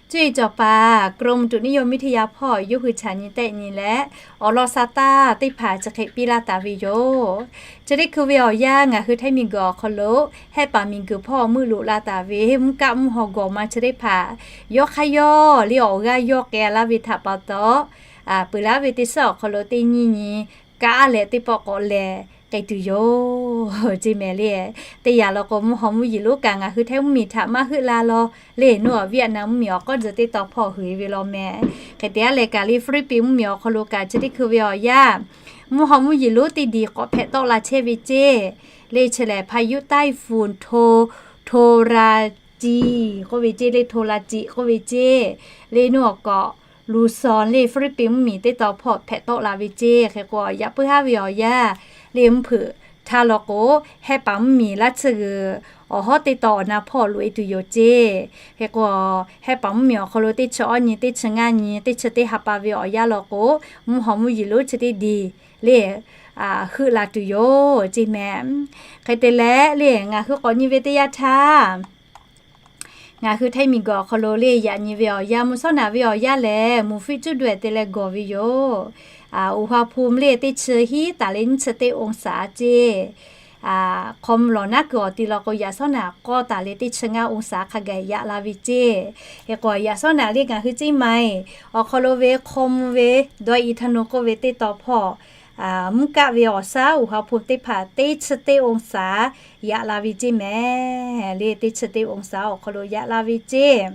Cuˇ yiˍ cawˬ paˍ กรมอุตุนิยมวิทยา hpawˇ yawˇ hui chaꞈ nyi tehˆ nyi leh, awˬ lawn sa taˇ teˇ hpaˍ chi hk'e piˇ laˇ taˍ ve yoˬ. Chi teˇ hkui ve awˬ yanˇ ngaˬ hui Htaiˇ miˬguiˬ awˬ hk'aw lo, Hehˆ paˍ miˬguiˬ hpawˇ meuˆ loꞈ la taˍ ve mvuhˇ kaˆ mvuhˇ haw gawˬ ma chi teˇ hpaˍ, yawˇ hk'aˇ yawˇ lehˬ awˬ g'aˇ yawˇ k'ai laˇ ve htaꞈ pa taw, peuˬ laˇ ve teˇ shiˉ awˬ hk'aw lo teˇ nyiˇ nyi kaˆ leh teˇ pawˆ k'awꞈ lehˬ k'ai tuˬ yoˬ ceˇ mehˍ lehˬ. Teˇ yanˇ law k'o, mvuhˇ haw mvuhˇ yeˬ lonˉ kaꞈ ngaˬ hui Htaiˇ mvuhˇmiˬ htaꞈ maˇ heuˆ la law lehˬ, nawˬ awˬ Vietnam mvuhˇmiˬ awˬ k'awˇ tcuh teˇ taw hpawˇ hui ve law mehˍ. Hk'e te aˉ leh kaꞈ lehˬ, Philippines mvuhˇmiˬ awˬ hk'aw lo kaꞈ chi teˇ hkui ve awˬ yanˇ, mvuhˇ haw mvuhˇ yeˬ lonˉ teˇ diˬ k'awꞈ hpehꞈ tawˆ la chehˇ ve ceˇ. Lehˬ chi lehˬ พายุไต้ฝุ่นโท โทราจิ k'oˆ ve ceˇ lehˬ, โทราจิ k'oˆ ve ceˇ. Lehˬ nawˬ awˬ k'awꞈ Luzon lehˬ Philippines mvuhˇmiˬ teˇ taw hpawˇ hpehꞈ tawˆ la ve ceˇ. Hk'e k'o, yaꞈ puiˉ haˉ ve awˬ yanˇ lehˬ, mvuhˇ hpeuꞈ htaˇ law k'o, Hehˆ paˍ mvuhˇmiˬ laˇ tsuhˇ g'uiˬ awˬ hawˉ teˇ taw awˬ na hpawˇ loꞈ e tuˬ yoˬ ceˇ. Hk'e k'o, Hehˆ paˍ mvuhˇmiˬ awˬ hk'aw lo teˇ chi awˇ nyi, teˇ chi ngaˇ nyi, teˇ chi teˇ ha pa ve awˬ yanˇ law k'o, mvuhˇ haw mvuhˇ yeˬ lonˉ chi teˇ diˬ lehˬ, heuˆ la tuˬ yoˬ ceˇ mehˍ. Hk'e te leh lehˬ, ngaˬ hui k'awꞈ nyi ve teˇ yanˇ htaˇ, ngaˬ hui Htaiˇ miˬguiˬ awˬ hk'aw lo lehˬ yaꞈ nyi ve awˬ yanˇ, mvuhˇ shawˉ naꞈ ve awˬ yanˇ lehˬ, muˍ fiˆ cuˉ daweh te leh gawˬ ve yoˬ. อุณหภูมิ lehˬ teˇ chi hiˉ taˍ leh nyiˇ chi teˇ องศา ceˇ. Hk'aw mvuh lawˬ naˉ kuiˬ awˬ ti law k'o, yaꞈ shawˉ naꞈ k'awˇ taˍ leh teˇ chi ngaˇ องศา hk'a gaˬ yaꞈ la ve ceˇ. Hk'e k'o, yaꞈ shawˉ naꞈ lehˬ ngaˬ hui ceˇ maˬ awˬ hk'aw lo ve hk'aw mvuh ve ดอยอินทนนท์ k'oˆ ve teˇ taw hpawˇ, mvuhˇ kaˆ ve awˬ shaˉ อุณหภูมิ teˇ hpaˍ teˇ chi teˇ องศา yaꞈ la ve ceˇ mehˍ. Lehˬ teˇ chi teˇ องศา awˬ hk'aw lo yaꞈ la ve ceˇ.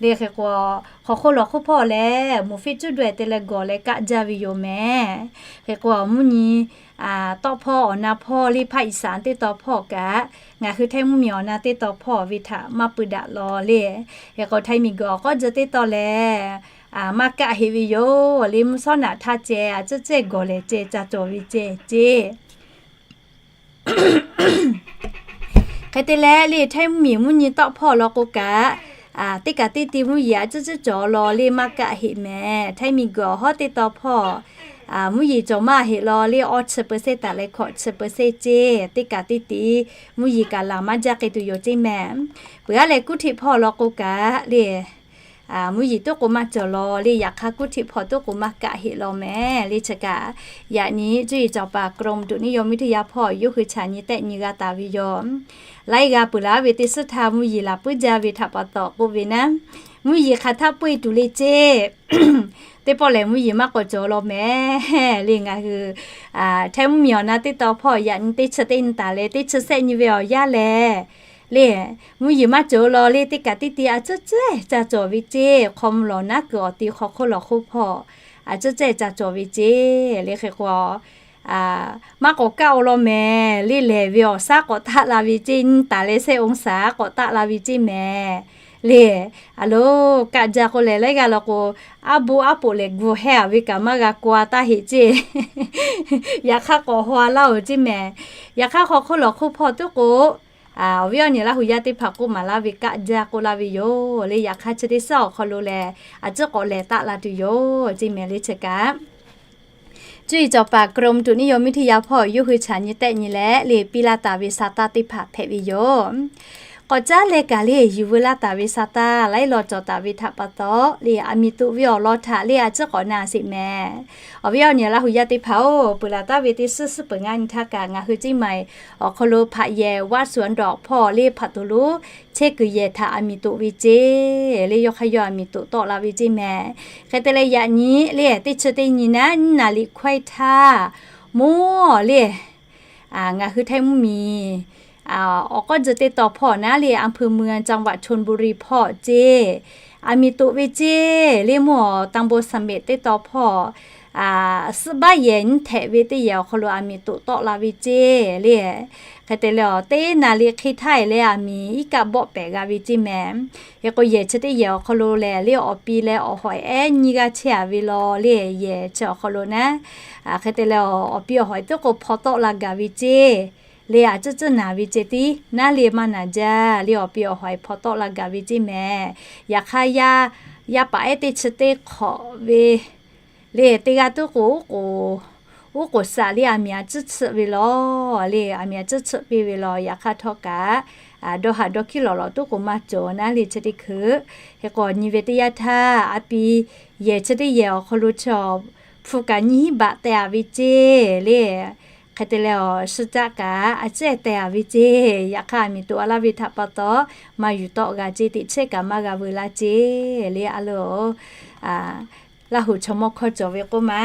Lehˬ hk'e k'o, hk'aw hk'oˆ lawˬ hk'oˆ hpawˇ lehˬ, muˍ fiˆ cuˉ daweh te leh gawˬ leh kaˆ jaˇ ve yoˬ mehˍ. Hk'e k'o, mvuhˇ nyi tawˆ hpawˇ awˬ na hpawˇ lehˬ ภาคอีสาน teˇ taw hpawˇ kaꞈ, ngaˬ hui Htaiˇ mvuhˇmiˬ awˬ na teˇ taw hpawˇ ve htaꞈ maˇ pui daꞈ law lehˬ. Hk'e k'o, Htaiˇ miˬguiˬ awˬ k'awˇ tcuh teˇ taw lehˬ, maˇ kaˆ heˆ ve yoˬ. Lehˬ mvuhˇ shawˉ naꞈ htaˇ ceh a cuˉ cehˇ gawˬ lehˬ ceh ca cawˬ ve ceh ceˇ. Hk'e te leh lehˬ, Htaiˇ mvuhˇmiˬ mvuhˇ nyi tawˆ hpawˇ law k'o kaꞈ, teˇ kaꞈ teˇ ti mvuhˇ yeˬ a cuˉ cuˉ cawˬ law lehˬ maˇ kaˆ heˆ mehˍ. Htaiˇ miˬguiˬ awˬ hawˉ teˇ taw hpawˇ, mvuhˇ yeˬ cawˬ maˇ heˆ law lehˬ awˇ chi เปอร์เซ็นต์ taˍ leh hkawꞈ chi เปอร์เซ็นต์ ceˇ. Teˇ kaꞈ teˇ ti mvuhˇ yeˬ kaꞈ laˬ maˇ jaˇ k'ai tuˬ yoˬ ceˇ mehˍ. Peuˬ aˉ leh กรุงเทพ hpawˇ law k'o kaꞈ lehˬ, mvuhˇ yeˬ toˉ k'o maˇ cawˬ law lehˬ, yaꞈ hk'aˇ กรุงเทพ hpawˇ toˉ k'o maˇ kaˆ heˆ law mehˍ. Lehˬ chi kaꞈ, yaꞈ nyi cuˇ yiˍ cawˬ paˍ กรมอุตุนิยมวิทยา hpawˇ yawˇ hui chaꞈ nyi tehˆ nyi g'a taˍ ve yoˬ. Laiˉ g'a peuˬ laˬ ve teˇ suhˉ htaˇ mvuhˇ yeˬ laˬ puiˉ jaˇ ve htaꞈ pa taw k'oˆ ve naˉ, mvuhˇ yeˬ hk'aˬ htaˆ puiˉ e tuˬ le ceˇ. Teˇ pawˆ lehˬ mvuhˇ yeˬ maˇ k'awꞈ cawˬ law mehˍ. Lehˬ ngaˬ hui Htaiˇ mvuhˇmiˬ awˬ na teˇ taw hpawˇ yaꞈ nyi teˇ chi teˇ nyi taˍ leh teˇ chi sehˆ nyi ve awˬ yanˇ lehˬ, lehˬ mvuhˇ yeˬ maˇ cawˬ law lehˬ teˇ kaꞈ teˇ ti a cuˉ cehˇ ca cawˬ ve ceˇ. Hk'aw mvuh lawˬ naˉ kuiˬ awˬ ti hk'aw hk'oˆ lawˬ hk'oˆ hpawˇ a cuˉ cehˇ ca cawˬ ve ceˇ. Lehˬ hk'e k'o, maˇ k'awꞈ kaˆ o law mehˍ. Lehˬ lehˬ ve awˬ shaˉ k'awꞈ taˆ la ve ceˇ, nyi taˍ leh sehˆ องศา k'awꞈ taˆ la ve ceˇ mehˍ. Lehˬ a loˬ kaˆ jaˇ k'o lehˬ, laiˉ g'aˇ law k'o, aˉ boˆ aˉ poꞈ lehˬ gu hehˉ a ve kaꞈ maˇ g'a k'oˆ a taˇ heˆ ceˇ. Yaꞈ hk'aˇ k'awꞈ haw a laˇ oˬ ceˇ mehˍ. Yaꞈ hk'aˇ hk'aw hk'oˆ lawˬ hk'oˆ hpawˇ toˉ k'o, awˬ viˉ awˬ nyi Laˇ huˍ yaˇ teˇ hpaˍ k'oˆ maˍ laˇ ve kaˆ jaˇ k'oˆ laˇ ve yoˬ. Lehˬ yaꞈ hk'aˇ chi teˇ suhˉ awˬ hk'aw lo lehˬ, a cuˉ k'awꞈ lehˬ taˆ la tuˬ yoˬ ceˇ mehˍ. Lehˬ chi kaꞈ, cuˇ yiˍ cawˬ paˍ กรมอุตุนิยมวิทยา hpawˇ yawˇ hui chaꞈ nyi tehˆ nyi leh lehˬ piˇ laˇ taˍ ve sa taˇ teˇ hpaˍ hpehꞈ ve yoˬ. K'awꞈ caˉ leh kaꞈ lehˬ yuˬ veu laˇ taˍ ve sa taˇ laiˉ law cawˬ taˍ ve htaꞈ pa taw lehˬ, aˬ miˍ toꞈ ve awˬ lawn htaꞈ lehˬ a cuˉ k'awꞈ na sheˍ mehˍ. Awˬ viˉ awˬ nyi Laˇ huˍ yaˇ teˇ hpaˍ-oˬ, peuˬ laˬ taˍ ve teˇ suhˉ suhˉ peuˬ ngaˇ nyi htaˇ kaꞈ ngaˬ hui ceˇ maˬ awˬ hk'aw lo hpaꞈ yehˬ วัดสวนดอก hpawˇ lehˬ hpaꞈ toˍ lonˉ chehˇ kuiˬ yehˬ htaꞈ aˬ miˍ toꞈ ve ceˇ. Lehˬ yawˇ hk'aˇ yawˇ aˬ miˍ toꞈ tawˆ la ve ceˇ mehˍ. Hk'e te leh yaꞈ nyi lehˬ teˇ chi teˇ nyi naˉ nyiˇ naˍ liꞈ hkawehˇ htaˇ, mvuhˇ lehˬ ngaˬ hui Htaiˇ mvuhˇmiˬ awˬ k'awˇ tcuh teˇ taw hpawˇ naˉ le, อำเภอเมือง จังหวัดชลบุรี hpawˇ ceˇ, aˬ miˍ toꞈ ve ceˇ le. Mvuhˇ awˬ ตำบลเสม็ด teˇ taw hpawˇ suhˆ baˆ yehˬ nyiˇ htehꞈ ve teˇ yehˬ awˬ hk'aw lo aˬ miˍ toꞈ tawˆ la ve ceˇ le. Hk'e te leh, teˇ naˍ riˍ hk'e htaˇ leh aˬ miˍ iˉ kaˆ bawˆ pehˍ g'a ve ceˇ mehˍ. Hk'e k'o, yehˬ chi teˇ yehˬ awˬ hk'aw lo lehˬ le, awˬ pi leh awˬ hawˍ ehˉ nyiˇ g'aˇ chehˇ a ve law le. Yehˬ chi awˬ hk'aw lo naˉ, hk'e te leh, awˬ pi awˬ hawˍ tuˉ k'o hpaw tawˆ la gaˬ ve ceˇ le. A cuhˇ cuhˇ naˍ ve ceh tiˉ naˉ le maˇ naˍ jaˇ le, awˬ pi awˬ hawˍ hpaw tawˆ la gaˬ ve ceˇ mehˍ. Yaꞈ hk'aˇ, yaˇ paˍ ehˉ teˇ chi teˇ hk'awꞈ ve le, teˇ g'aˇ tuˉ k'o, uˉ k'oˍ saꞈ le, aˬ miˍ a cuhˇ tsuhˆ ve law le, aˬ miˍ a cuhˇ tsuhˆ piˇ ve law. Yaꞈ hk'aˇ htawˇ kaꞈ, dawˇ haˍ dawˇ hkiˉ lawˬ lawˬ tuˉ k'o maˇ cawˬ naˉ le chi teˇ hkui. Hk'e k'o, nyi ve teˇ yanˇ htaˇ, a pi yehˬ chi teˇ yehˬ awˬ hk'aw lo chaw hpu kaꞈ nyiˇ hinˉ baꞈ teh a ve ceˇ le. Hk'e te leh, awˬ suh caˆ kaꞈ a ciˉ teh a ve ceˇ. Yaꞈ hk'aˇ, aˬ miˍ toꞈ a laˇ ve htaꞈ pa taw, maˇ yuˬ tawˆ g'a ceˇ, teꞈ chehˇ kaꞈ maˇ g'a veu laˇ ceˇ le. A loˬ, Laˇ huˍ chaw mawˇ hkawˇ cawˬ ve k'oˆ ma,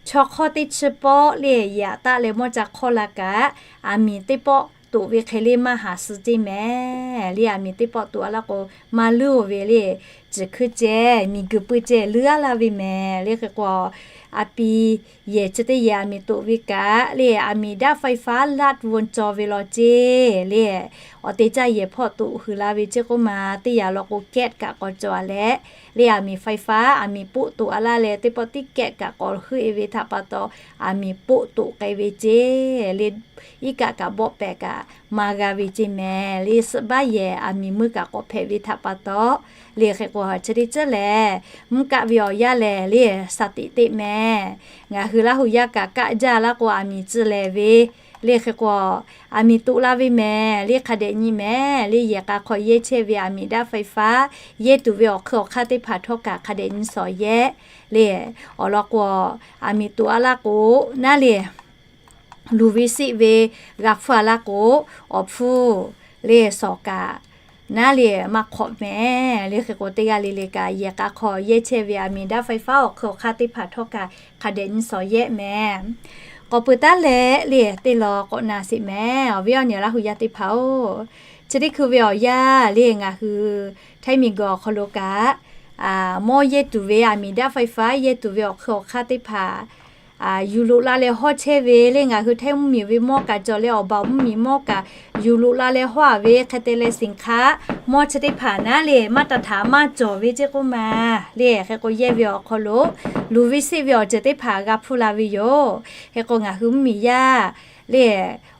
chaw hk'awˇ teˇ chi pawˆ le, yehˬ aꞈ taˆ leh mawˇ ca hk'awˇ la kaꞈ, aˬ miˍ teˇ pawˆ toꞈ ve hk'e le maˇ haˍ suh ceˇ mehˍ le. Aˬ miˍ teˇ pawˆ toꞈ a laˇ k'o, maˇ luˇ ve le, ciˬ hkuiˇ ceh, miˬ guiˬ pui ceh luˇ a laˇ ve mehˍ le. Hk'e k'o, a pi yehˬ chi teˇ yehˬ aˬ miˍ toꞈ ve kaꞈ le, aˬ miˍ daꞈ ไฟฟ้าลัดวงจร ve law ceˇ le. Awˬ te caˇ yehˬ hpawˇ toꞈ hui la ve ceˇ k'oˆ ma, teˇ yanˇ law k'o แก๊ส kaꞈ k'awꞈ cawˬ a leh le, aˬ miˍ ไฟฟ้า aˬ miˍ poˆ toꞈ a laˇ leh, teˇ pawˆ tiˉ แก๊ส kaꞈ k'awꞈ heuˆ e ve htaꞈ pa taw, aˬ miˍ poˆ toꞈ k'ai ve ceˇ le. Iˉ kaˆ kaꞈ bawˆ pehˍ kaꞈ maˇ g'a ve ceˇ mehˍ le. Suhˆ baˆ yehˬ aˬ miˍ meuˇ kaꞈ k'awꞈ hpehꞈ ve htaꞈ pa taw le. Hk'e k'o, chi teˇ ceuˬ lehˬ, mvuhˇ kaˆ ve awˬ yanˇ lehˬ le, สถิติ mehˍ. Ngaˬ hui Laˇ huˍ yaˇ kaꞈ kaˆ jaˇ laˇ k'o, aˬ miˍ tcuh lehˍ ve le. Hk'e k'o, aˬ miˍ toꞈ la ve mehˍ le, hk'a dehꞈ nyi mehˍ le. Yehˬ k'a hk'aw yehˇ chehˇ ve aˬ miˍ daꞈ ไฟฟ้า yehˇ tuˬ ve awˬ hk'eun awˬ hk'aˇ teˇ hpaˍ htawˇ kaꞈ hk'a dehꞈ nyi shawˍ yehˇ le. Awˬ lawn k'o, aˬ miˍ toꞈ a laˇ k'o naˉ le, luˬ ve siˆ ve g'a hpfuhˇ a laˇ k'o, awˬ hpfuhˇ le shawˍ kaꞈ naˉ le maˇ hk'awꞈ mehˍ le. Hk'e k'o, teˇ g'aˇ le le kaꞈ yehˬ k'a hk'aw yehˇ chehˇ ve aˬ miˍ daꞈ ไฟฟ้า awˬ hk'eun awˬ hk'aˇ teˇ hpaˍ htawˇ kaꞈ hk'a dehꞈ nyi shawˍ yehˇ mehˍ. K'awꞈ peuˬ taˉ leh le, teˇ lawn k'awꞈ na sheˍ mehˍ. Awˬ viˉ awˬ nyi Laˇ huˍ yaˇ teˇ hpaˍ-oˬ, chi teˇ hkui ve awˬ yanˇ le, ngaˬ hui Htaiˇ miˬ guiˬ awˬ hk'aw lo kaꞈ mawˇ yehˇ tuˬ ve aˬ miˍ daꞈ ไฟฟ้า yehˇ tuˬ ve awˬ hk'eun awˬ hk'aˇ teˇ hpaˍ yuˬ loꞈ la leh hawˇ chehˇ ve le. Ngaˬ hui Htaiˇ mvuhˇmiˬ ve mawˇ kaꞈ cawˬ leh, awˬ baˬ mvuhˇmiˬ mawˇ kaꞈ yuˬ loꞈ la leh hawˇ a ve. Hk'e te leh, สินค้า mawˇ chi teˇ hpaˍ naˉ le, maˇ taˍ htaꞈ maˇ cawˬ ve ceˇ k'oˆ ma le. Hk'e k'o, yehˇ ve awˬ hk'aw lo luˬ ve siˆ ve awˬ ceuˬ teˇ hpaˍ g'a hpfuhˇ la ve yoˬ. Hk'e k'o, ngaˬ hui mvuhˇmiˬ yaˇ le,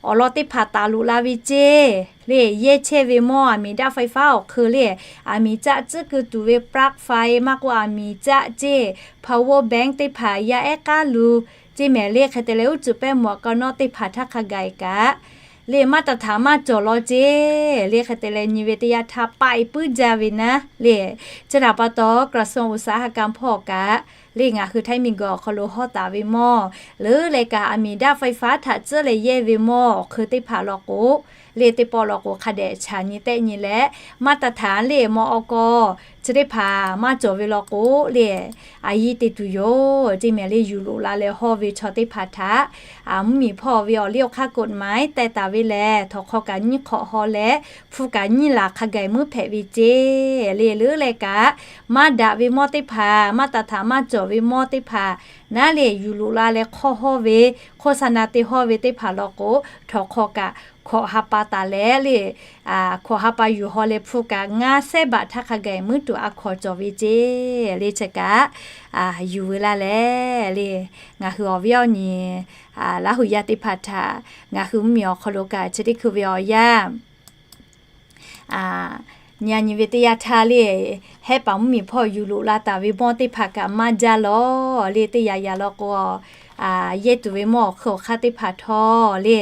awˬ lawn teˇ hpaˍ taˍ loꞈ la ve ceˇ le. Yehˇ chehˇ ve mawˇ aˬ miˍ daꞈ ไฟฟ้า awˬ hk'eun le, aˬ miˍ caˆ tcuhˉ keu tuˬ ve ปลั๊กไฟ maˇ k'oˆ, aˬ miˍ caˆ ceˇ พาวเวอร์แบงค์ teˇ hpaˍ yaˇ ehˉ k'aˉ lu ceˇ mehˍ le. Hk'e te leh, uˉ cuˬ pehˇ mawˬ a ka nawˉ teˇ hpaˍ htaˇ hk'a gaˬ kaꞈ le, maˇ taˍ htaꞈ maˇ cawˬ law ceˇ le. Hk'e te leh, nyi ve teˇ yanˇ htaˇ paˆ e puiˉ jaˇ ve naˉ le. Chi htaꞈ pa taw, กระทรวงอุตสาหกรรม hpawˇ kaꞈ le, ngaˬ hui Htaiˇ miˬ guiˬ awˬ hk'aw lo hawˇ taˍ ve mawˇ leuˉ leh kaꞈ, aˬ miˍ daꞈ ไฟฟ้า htaꞈ tcuhˉ leh yehˇ ve mawˇ awˬ hk'eun teˇ hpaˍ law k'o le, teˇ pawˆ law k'o hk'a dehꞈ chaꞈ nyi tehˆ nyi leh, maˇ taˍ htaꞈ le mawˇ awˬ kawˇ chi teˇ hpaˍ maˇ cawˬ ve law k'o le, a yiˇ te tuˬ yoˬ ceˇ mehˍ le. Yuˬ loꞈ la leh hawˇ ve chaw teˇ hpaˍ htaꞈ mvuhˇmiˬ hpawˇ ve awˬ liˇ awˬ hk'aˇ กฎหมาย teh taˍ ve lehˬ, htawnˍ hk'aw kaꞈ nyiˇ hk'awꞈ haw leh, hpu kaꞈ nyiˇ laˬ hk'a gaˬ muiˉ hpehꞈ ve ceˇ le. Leuˉ leh kaꞈ, maˇ daꞈ ve mawˇ teˇ hpaˍ, maˇ taˍ htaꞈ maˇ cawˬ ve mawˇ teˇ hpaˍ naˉ le, yuˬ loꞈ la leh hk'awˇ hawˇ ve, โฆษณา te hawˇ ve teˇ hpaˍ law k'o, htawnˍ hk'aw kaꞈ hkawꞈ ha pa taˍ leh le, hkawꞈ ha pa yuˬ haw leh hpu kaꞈ ngaˇ sehˉ baꞈ htaˇ hk'a gaˬ muiˉ tuˬ a hkawˍ cawˬ ve ceˇ le. Chi kaꞈ yuˬ veu laˇ leh le, ngaˬ hui awˬ viˉ awˬ nyi Laˇ huˍ yaˇ teˇ hpaˍ htaꞈ ngaˬ hui mvuhˇmiˬ awˬ hk'aw lo kaꞈ chi teˇ hkui ve awˬ yanˇ nyi a nyi ve teˇ yanˇ htaˇ le, hehˉ paˍ mvuhˇmiˬ hpawˇ yuˬ loꞈ la taˍ ve mawˇ teˇ hpaˍ kaꞈ maˇ jaˇ law le. Teˇ yanˇ yanˇ law k'o, yehˇ tuˬ ve mawˇ awˬ hk'eun awˬ hk'aˇ teˇ hpaˍ htawˇ le,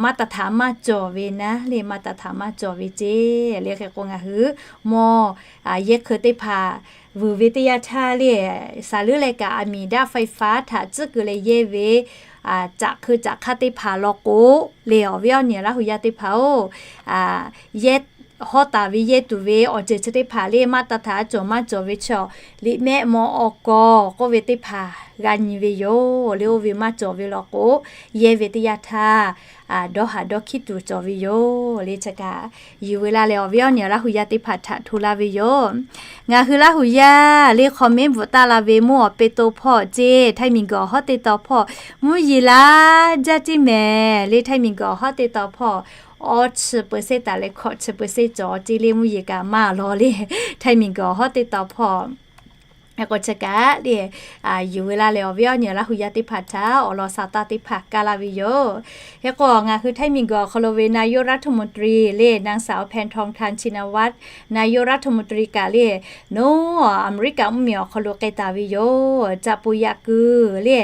maˇ taˍ htaꞈ maˇ cawˬ ve naˉ le, maˇ taˍ htaꞈ maˇ cawˬ ve ceˇ le. Hk'e k'o, ngaˬ hui mawˇ yehˇ hk'eun teˇ hpaˍ vuiˬ ve teˇ yanˇ htaˇ le, saˍ leuˉ leh kaꞈ aˬ miˍ daꞈ ไฟฟ้า htaꞈ tcuhˉ keu leh yehˇ ve caꞈ hk'eun caꞈ hk'aˇ teˇ hpaˍ law k'o le, awˬ viˉ awˬ nyi Laˇ huˍ yaˇ teˇ hpaˍ-oˬ, yehˇ hawˇ taˍ ve yehˇ tuˬ ve awˬ ceuˬ chi teˇ hpaˍ le, maˇ taˍ htaꞈ cawˬ maˇ cawˬ ve chaw, liꞈ mehˆ mawˇ awˬ kawˇ k'oˆ ve teˇ hpaˍ g'a nyi ve yoˬ le. Oˇ ve maˇ cawˬ ve law k'o, yehˇ ve teˇ yanˇ htaˇ dawˇ haˍ dawˇ hkiˉ tuˬ cawˬ ve yoˬ le. Chi kaꞈ yuˬ ve laˇ leh awˬ viˉ awˬ nyi Laˇ hu yaˇ teˇ hpaˍ htaꞈ hto laˇ ve yoˬ. Ngaˬ hui Laˇ hu yaˇ le comment bvuhꞈ taˆ la ve mvuhˇ awˬ pe to hpawˇ ceˇ, Htaiˇ miˬguiˬ awˬ hawˉ teˇ taw hpawˇ mvuhˇ yeˬ laˇ jaˇ ceˇ mehˍ le. Htaiˇ miˬguiˬ awˬ hawˉ teˇ taw hpawˇ awˇ chi เปอร์เซ็นต์ taˍ leh hkawꞈ chi เปอร์เซ็นต์ cawˬ ceˇ le, mvuhˇ yeˬ kaꞈ maˇ lawˬ le. Htaiˇ miˬguiˬ awˬ hawˉ teˇ taw hpawˇ k'o chi kaꞈ le, yuˬ ve laˇ leh awˬ viˉ awˬ nyi Laˇ hu yaˇ teˇ hpaˍ htaꞈ awˬ lawn sa taˇ teˇ hpaˍ kaˇ laˇ ve yoˬ. Hk'e k'o ngaˬ hui Htaiˇ miˬguiˬ awˬ hk'aw lo ve นายกรัฐมนตรี le นางสาว แพทองธาร ชินวัตร นายกรัฐมนตรี kaꞈ le, nawˬ Aˍmeˍriˆkaꞈ mvuhˇmiˬ awˬ hk'aw lo k'ai taˍ ve yoˬ. Caꞈ pu yaꞈ kuiˬ le,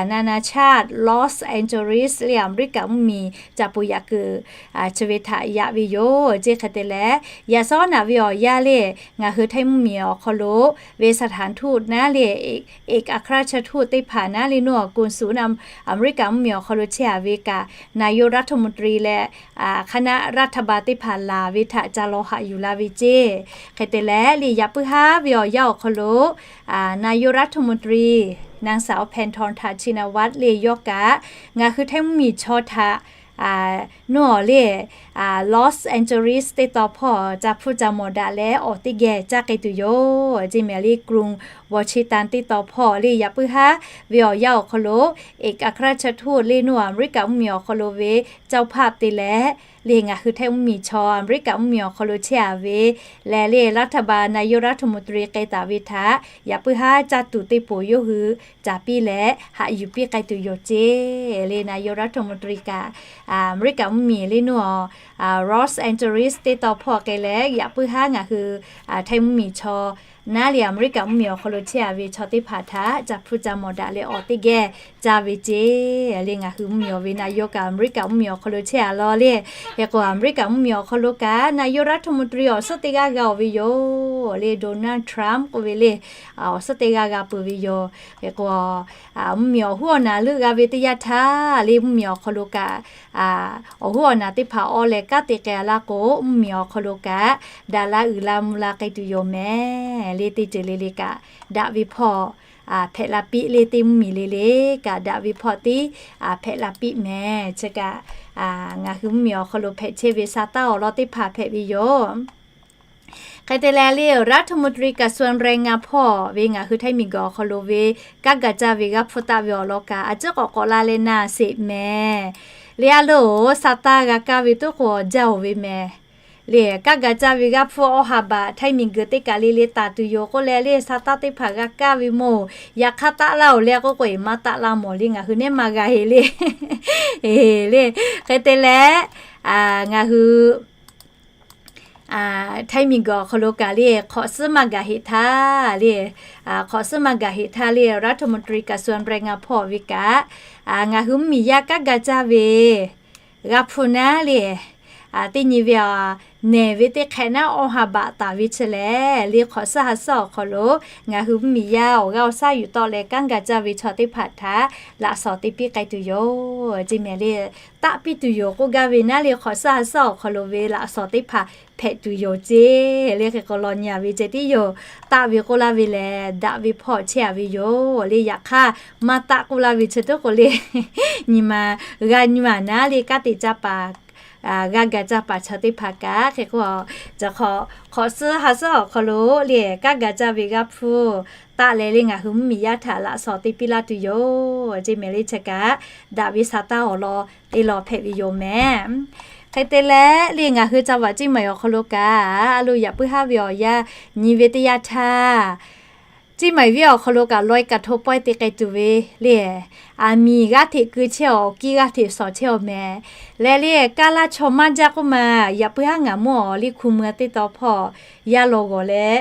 นานาชาติ Los Angeles le Aˍmeˍriˆkaꞈ mvuhˇmiˬ caꞈ pu yaꞈ kuiˬ chi ve htaꞈ yaꞈ ve yoˬ ceˇ. Hk'e te leh, yaꞈ shawˉ naꞈ ve awˬ yanˇ le, ngaˬ hui Htaiˇ mvuhˇmiˬ awˬ hk'aw lo ve สถานทูต naˉ le, เอกอัครราชทูต teˇ hpaˍ naˉ le, nawˬ กงสุล Aˍmeˍriˆkaꞈ mvuhˇmiˬ awˬ hk'aw lo chehˇ a ve kaꞈ นายกรัฐมนตรี leh คณะรัฐบาล teˇ hpaˍ laˬ ve htaꞈ ca law haꞈ yuˬ la ve ceˇ. Hk'e te leh le, yaꞈ puiˉ haˉ ve awˬ yanˇ awˬ hk'aw lo นายกรัฐมนตรี นางสาว แพทองธาร ชินวัตร le yawˇ kaꞈ ngaˬ hui Htaiˇ mvuhˇmiˬ chaw htaꞈ nawˬ le, Los Angeles teˇ taw hpawˇ ca hpfuhˇ ca mawˬ daꞈ leh awˬ teˇ geh caˇ k'ai tuˬ yoˬ ceˇ mehˍ le. กรุงวอชิงตัน teˇ taw hpawˇ le, yaꞈ puiˉ haˉ ve awˬ yanˇ awˬ hk'aw lo เอกอัครราชทูต le nawˬ Aˍmeˍriˆkaꞈ mvuhˇmiˬ awˬ hk'aw lo ve เจ้าภาพ te leh le, ngaˬ hui Htaiˇ mvuhˇmiˬ chaw Aˍmeˍriˆkaꞈ mvuhˇmiˬ awˬ hk'aw lo chehˇ a ve leh le, รัฐบาล นายกรัฐมนตรี k'ai taˍ ve htaꞈ yaꞈ puiˉ haˉ caˇ tuˬ teˇ poˬ yawˇ hui caˍ piˇ leh haꞈ yuˬ piˇ k'ai tuˬ yoˬ ceˇ le. นายกรัฐมนตรี kaꞈ Aˍmeˍriˆkaꞈ mvuhˇmiˬ le nawˬ Los Angeles teˇ taw hpawˇ k'ai leh, yaꞈ puiˉ haˉ ngaˬ hui Htaiˇ mvuhˇmiˬ chaw naˉ le Aˍmeˍriˆkaꞈ mvuhˇmiˬ awˬ hk'aw lo chehˇ a ve chaw teˇ hpaˍ htaꞈ ca hpfuhˇ ca mawˬ daꞈ leh awˬ teˇ geh caˇ ve ceˇ le. Ngaˬ hui mvuhˇmiˬ awˬ ve นายก kaꞈ Aˍmeˍriˆkaꞈ mvuhˇmiˬ awˬ hk'aw lo chehˇ a law le. Hk'e k'o Aˍmeˍriˆkaꞈ mvuhˇmiˬ awˬ hk'aw lo kaꞈ นายกรัฐมนตรี awˬ suhˉ teˇ g'aˇ g'a oˬ ve yoˬ le, Donald Trump k'oˆ ve le, awˬ suhˉ teˇ g'aˇ g'a peuˬ ve yoˬ. Hk'e k'o mvuhˇmiˬ awˬ huˉ awˬ naˍ leuˆ g'a ve teˇ yanˇ htaˇ le, mvuhˇmiˬ awˬ hk'aw lo kaꞈ awˬ huˉ awˬ naˍ teˇ hpaˍ awˬ leh kanˉ te k'ai a laˇ k'o, mvuhˇmiˬ awˬ hk'aw lo kaꞈ daꞈ la uiˍ la mvuh la k'ai tuˬ yoˬ mehˍ le. Teˇ ceuˬ le le kaꞈ daꞈ ve hpawˇ hpehꞈ la piˇ le, teˇ mvuhˇmiˬ le le kaꞈ daꞈ ve hpawˇ tiˉ hpehꞈ la piˇ mehˍ. Chi kaꞈ ngaˬ hui mvuhˇmiˬ awˬ hk'aw lo hpehꞈ chehˇ ve sa taˇ awˬ lawn teˇ hpaˍ hpehꞈ ve yoˬ. Hk'e te leh le, รัฐมนตรีกระทรวงแรงงาน hpawˇ ve ngaˬ hui Htaiˇ miˬguiˬ awˬ hk'aw lo ve kanˉ ga caˇ ve g'aˇ hpfuhˇ taˆ ve awˬ lawn kaꞈ a ciˉ k'awꞈ k'awꞈ la leh na sheˍ mehˍ le. A loˬ, sa taˇ g'a kaˇ ve toˉ k'o jaˇ oˬ ve mehˍ le. Kanˉ ga caˇ ve g'aˇ hpfuhˇ awˬ ha baꞈ Htaiˇ miˬguiˬ teˇ kaˬ le le taˍ tuˬ yoˬ k'oˆ leh le, sa taˇ teˇ hpaˍ g'a kaˇ ve mawˬ. Yaꞈ hk'aˇ taˆ laˇ oˬ le k'oˆ k'o, maˇ taˆ laˇ mawˬ le, ngaˬ hui neˉ maˇ g'a heˆ le. Le, hk'e te leh ngaˬ hui Htaiˇ miˬguiˬ awˬ hk'aw lo kaꞈ le, hk'awꞈ suhˉ maˇ gaˬ heˆ htaˇ le, hk'awꞈ suhˉ maˇ gaˬ heˆ htaˇ le, รัฐมนตรีกระทรวงแรงงาน hpawˇ ve kaꞈ ngaˬ hui mvuhˇmiˬ yaˇ kanˉ ga caˇ ve g'aˇ hpfuhˇ naˉ le, teˇ nyi ve a, nehˬ ve teˇ hk'ehꞈ naˉ awˬ ha baꞈ taˍ ve chi lehˬ le, hk'awꞈ suhˉ ha suhˉ awˬ hk'aw lo ngaˬ hui mvuhˇmiˬ yaˇ awˬ g'aˇ awˬ shaˉ yuˬ tawˆ leh kanˉ ga caˇ ve chaw teˇ hpaˍ htaꞈ laꞈ shawnˍ te piˇ k'ai tuˬ yoˬ ceˇ mehˍ le. Taˆ piˇ tuˬ yoˬ k'oˆ gaˇ ve naˉ le, hk'awꞈ suhˉ ha suhˉ awˬ hk'aw lo ve laꞈ shawnˍ teˇ hpaˍ hpehꞈ tuˬ yoˬ ceˇ le. Hk'e k'o law nyi a ve ceh tiˉ yoˬ. Taˆ ve k'oˆ laˇ ve lehˬ, daꞈ ve hpawˇ chehˇ a ve yoˬ le. Yaꞈ hk'aˇ maˇ taˆ k'oˆ laˇ ve chi toˉ k'o le, nyi ma g'a nyi ma naˉ le, kanˉ te caˇ paˍ g'a ga caˇ paˍ chaw teˇ hpaˍ kaꞈ hk'e k'o, hk'awꞈ suhˉ ha suhˉ awˬ hk'aw lo le, kanˉ ga caˇ ve g'aˇ hpfuhˇ taˆ leh le, ngaˬ hui mvuhˇmiˬ yaˇ htaꞈ laꞈ shawnˍ te piˇ laˇ tuˬ yoˬ ceˇ mehˍ le. Chi kaꞈ daꞈ ve sa taˇ awˬ lawn teˇ lawn hpehꞈ ve yoˬ mehˍ. Hk'e te leh le, ngaˬ hui จังหวัดเชียงใหม่ awˬ hk'aw lo kaꞈ a loˬ, yaꞈ puiˉ haˉ ve awˬ yanˇ nyi ve teˇ yanˇ htaˇ, Chiˇ maiˍ venˇ awˬ hk'aw lo kaꞈ ลอยกระทง pawehˇ te k'ai tuˬ ve le, aˬ miˍ g'aˇ hteꞈ keu chehˇ awˬ, kiˇ g'aˇ hteꞈ shawˍ chehˇ awˬ mehˍ. Leh le, kaˇ laˇ chaw maˇ jaˇ k'oˆ ma, yaꞈ puiˉ haˉ ngaˬ mawˇ awˬ liˇ hku mui teˇ taw hpawˇ yaˇ law g'awˬ leh,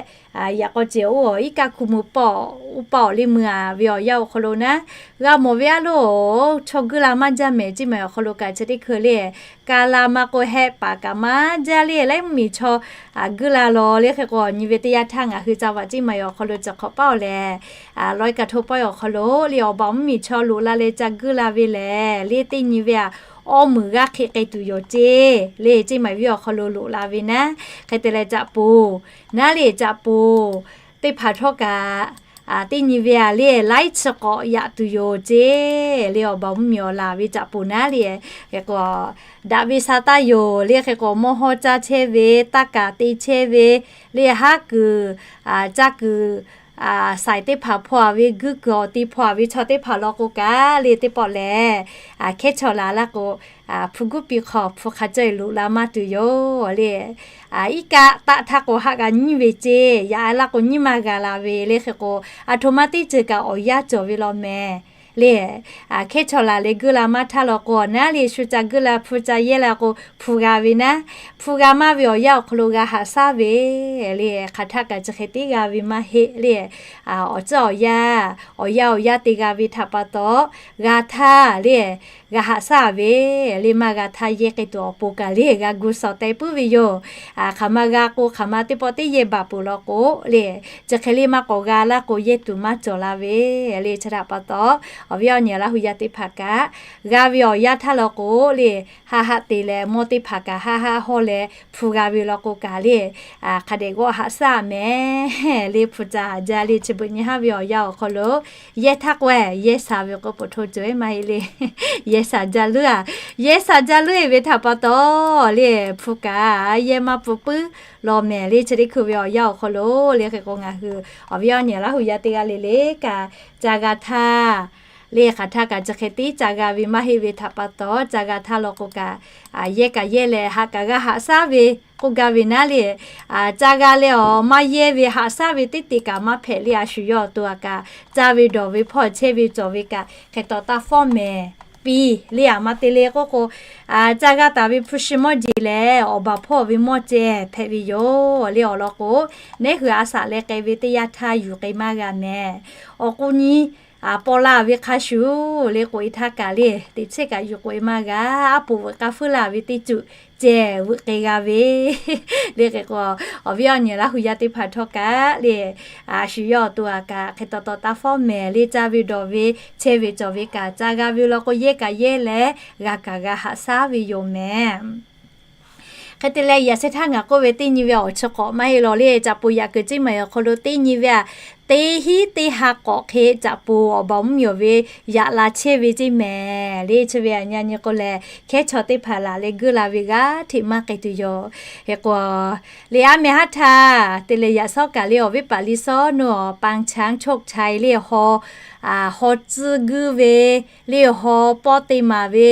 yaꞈ k'aw cehˬ oˇ awˬ iˉ kaˆ hku mui pawˆ, oˇ paˆ awˬ liˇ mui a ve awˬ yanˇ awˬ hk'aw lo naˉ, g'a mawˬ ve a loˬ, chaw guˇ la maˇ jaˇ mehˍ. Chiˇ maiˍ awˬ hk'aw lo kaꞈ chi teˇ hkui le, kaˇ laˇ maˇ k'oˆ, hehˆ paˍ kaꞈ maˇ jaˇ le, laiˉ mvuhˇmiˬ chaw guˇ la law le. Hk'e k'o, nyi ve teˇ yanˇ htaˇ ngaˬ hui จังหวัดเชียงใหม่ awˬ hk'aw lo ciˬ hk'awꞈ paˇ awˬ lehˬ, ลอยกระทง pawehˇ awˬ hk'aw lo le, awˬ baˬ mvuhˇmiˬ chaw loꞈ la leh ca guˇ la ve lehˬ le, teˇ nyi ve a, awˇ meuˍ g'aˇ hk'e k'ai tuˬ yoˬ ceˇ le. Chiˇ maiˍ venˇ awˬ hk'aw lo loꞈ la ve naˉ, hk'e te leh caꞈ poˬ naˉ le, caꞈ poˬ teˇ hpaˍ htawˇ kaꞈ teˇ nyi ve a le, laiˉ chi k'awꞈ yaꞈ tuˬ yoˬ ceˇ le. Awˬ baˬ mvuhˇmiˬ awˬ laˬ ve caꞈ poˬ naˉ le, hk'e k'o, daꞈ ve sha taˇ yoˬ le. Hk'e k'o, mawˇ hawˇ caˇ chehˇ ve, taˇ kaˍ te chehˇ ve le, haˉ kuiˬ, caˇ kuiˬ, saiˍ teˇ hpaˍ hpaw a ve, guiˇ kuiˬ awˬ ti hpaw a ve chaw teˇ hpaˍ law k'o kaꞈ le, teˇ pawˆ lehˬ, hkehˉ chaw laˬ laˇ k'o, hpu guˉ piˇ hk'aw hpu hk'a caˇ e loꞈ la maˇ tuˬ yoˬ le. Iˉ kaˆ taˆ htaˇ k'o, haˆ g'a nyiˇ ve ceˇ, yaꞈ laˇ k'o, nyiˇ maˇ g'a la ve le. Hk'e k'o, aˬ htoꞈ ma teˇ ceuˬ kaꞈ awˬ yanˇ cawˬ ve law mehˍ le. Hkehˉ chaw laˬ leh guiˇ la maˇ htaˇ law k'o, naˉ le shu ca guiˇ la hpu ca yehˇ la k'o, hpu g'a ve naˉ, hpu g'a maˇ ve awˬ yanˇ awˬ hk'aw lo g'a haꞈ shaˉ ve le. Hk'aˬ htaˆ kaꞈ chi hk'e tiˉ g'a ve maˇ heˆ le. Awˬ tcuhˉ awˬ yanˇ, awˬ yanˇ awˬ yanˇ te g'a ve htaꞈ pa taw, g'a htaˇ le, g'a haꞈ shaˉ ve le. Maˇ g'a htaˇ yehˇ k'ai tuˬ awˬ pon kaꞈ le, g'a gu shawˍ teh puiˉ ve yoˬ. Hk'aˬ ma g'a k'o, hk'aˬ ma teˇ pawˆ teˇ yehˇ baˬ peuˬ law k'o le, chi hk'e le maˇ k'awꞈ g'a laˇ k'o, yehˇ tuˬ maˇ cawˬ la ve le. Chi htaꞈ pa taw, awˬ viˉ awˬ nyi Laˇ hu yaˇ teˇ hpaˍ kaꞈ, g'a ve awˬ yanˇ htaˇ law k'o le, haˆ haˆ te leh, mawˇ teˇ hpaˍ kaꞈ haˆ haˆ hawˇ leh hpu g'a ve law k'o kaꞈ le, hk'a dehꞈ g'awˆ haꞈ shaˉ mehˍ le. Hpu ca haꞈ jaˇ le. Chi beuꞈ nyi haˉ ve awˬ yanˇ awˬ hk'aw lo, yehˇ htaˇ k'o, yehˇ sha ve k'o, poˬ hto cawˬ e maˇ heˆ le. Yehˇ sha jaˇ leuˉ a, yehˇ sha jaˇ leuˉ e ve htaꞈ pa taw le, hpu kaꞈ yehˇ maˇ pfuhˇ puiˉ law mehˍ le. Chi teˇ hkui ve awˬ yanˇ awˬ hk'aw lo le, hk'e k'o ngaˬ hui awˬ viˉ awˬ nyi Laˇ hu yaˇ teˇ g'aˇ le le kaꞈ, ca g'a htaˇ le, hk'aˬ htaˆ kaꞈ chi hk'e tiˉ ca g'a ve maˇ heˆ ve htaꞈ pa taw, ca g'a htaˇ law k'o kaꞈ, yehˇ kaꞈ yehˇ leh haꞈ kaꞈ g'a haꞈ shaˉ ve k'oˆ gaˇ ve naˉ le. Ca g'a leh awˬ maˇ yehˇ ve haꞈ shaˉ ve teˇ te kaꞈ maˇ hpehꞈ le. A shu yawˇ awˬ to a kaꞈ, caˇ ve dawˬ ve hpawˇ chehˇ ve cawˬ ve kaꞈ hk'e taw taˇ fawˉ mehˍ piˇ le. A ma te le k'oˆ k'o, ca g'a taˍ ve hpu shi mawˇ jeˬ lehˬ, awˬ baˬ hpawˇ ve mawˇ ceh hpehꞈ ve yoˬ le. Awˬ lawn k'o, neˉ hui a shaꞈ leh k'ai ve teˇ yanˇ htaˇ yuˬ k'ai maˇ g'a mehˍ. Awˬ k'o nyi paw la ve hk'a shuˍ le, k'oꞈ e htaˇ kaꞈ le, teꞈ chehˇ kaꞈ yuˬ k'oꞈ e maˇ g'a. Aˉ poꞈ veuꞈ k'a feuˉ la ve teˇ ceuˬ ceh veuꞈ k'ai g'a ve le. Hk'e k'o, awˬ viˉ awˬ nyi Laˇ hu yaˇ teˇ hpaˍ htawˇ kaꞈ le, a shu yawˇ awˬ to a kaꞈ hk'e taw taw taˇ fawˉ mehˍ le. Caˇ ve dawˬ ve chehˇ ve cawˬ ve kaꞈ ca g'a ve law k'o, yehˇ kaꞈ yehˇ leh g'a kaꞈ g'a haꞈ shaˉ ve yoˬ mehˍ. Hk'e te leh, yaꞈ sheh htaˇ ngaˬ k'oˆ ve teˇ nyi ve awˬ chi hk'awꞈ maˇ heˆ law le. Caꞈ poˬ yaꞈ kuiˬ ceˇ maˬ awˬ hk'aw lo teˇ nyi ve a, teˇ hinˉ teˇ ha k'awꞈ hk'e caꞈ poˬ awˬ baˬ mvuhˇmiˬ ve yaꞈ la chehˇ ve ceˇ mehˍ le. Chi ve a nyi a nyi k'o lehˬ, hkehˉ chaw teˇ hpaˍ laˬ leh guiˇ la ve g'aˇ hteꞈ maˇ k'ai tuˬ yoˬ. Hk'e k'o, le aˉ meh haˉ htaˇ te leh yaꞈ shawˉ kaꞈ le awˬ viˉ paˍ Liˇsawˉnuˆ awˬ ปางช้างโชคชัย le haw, haw tcuhˇ guiˇ ve le, haw pawˇ te maˍ ve,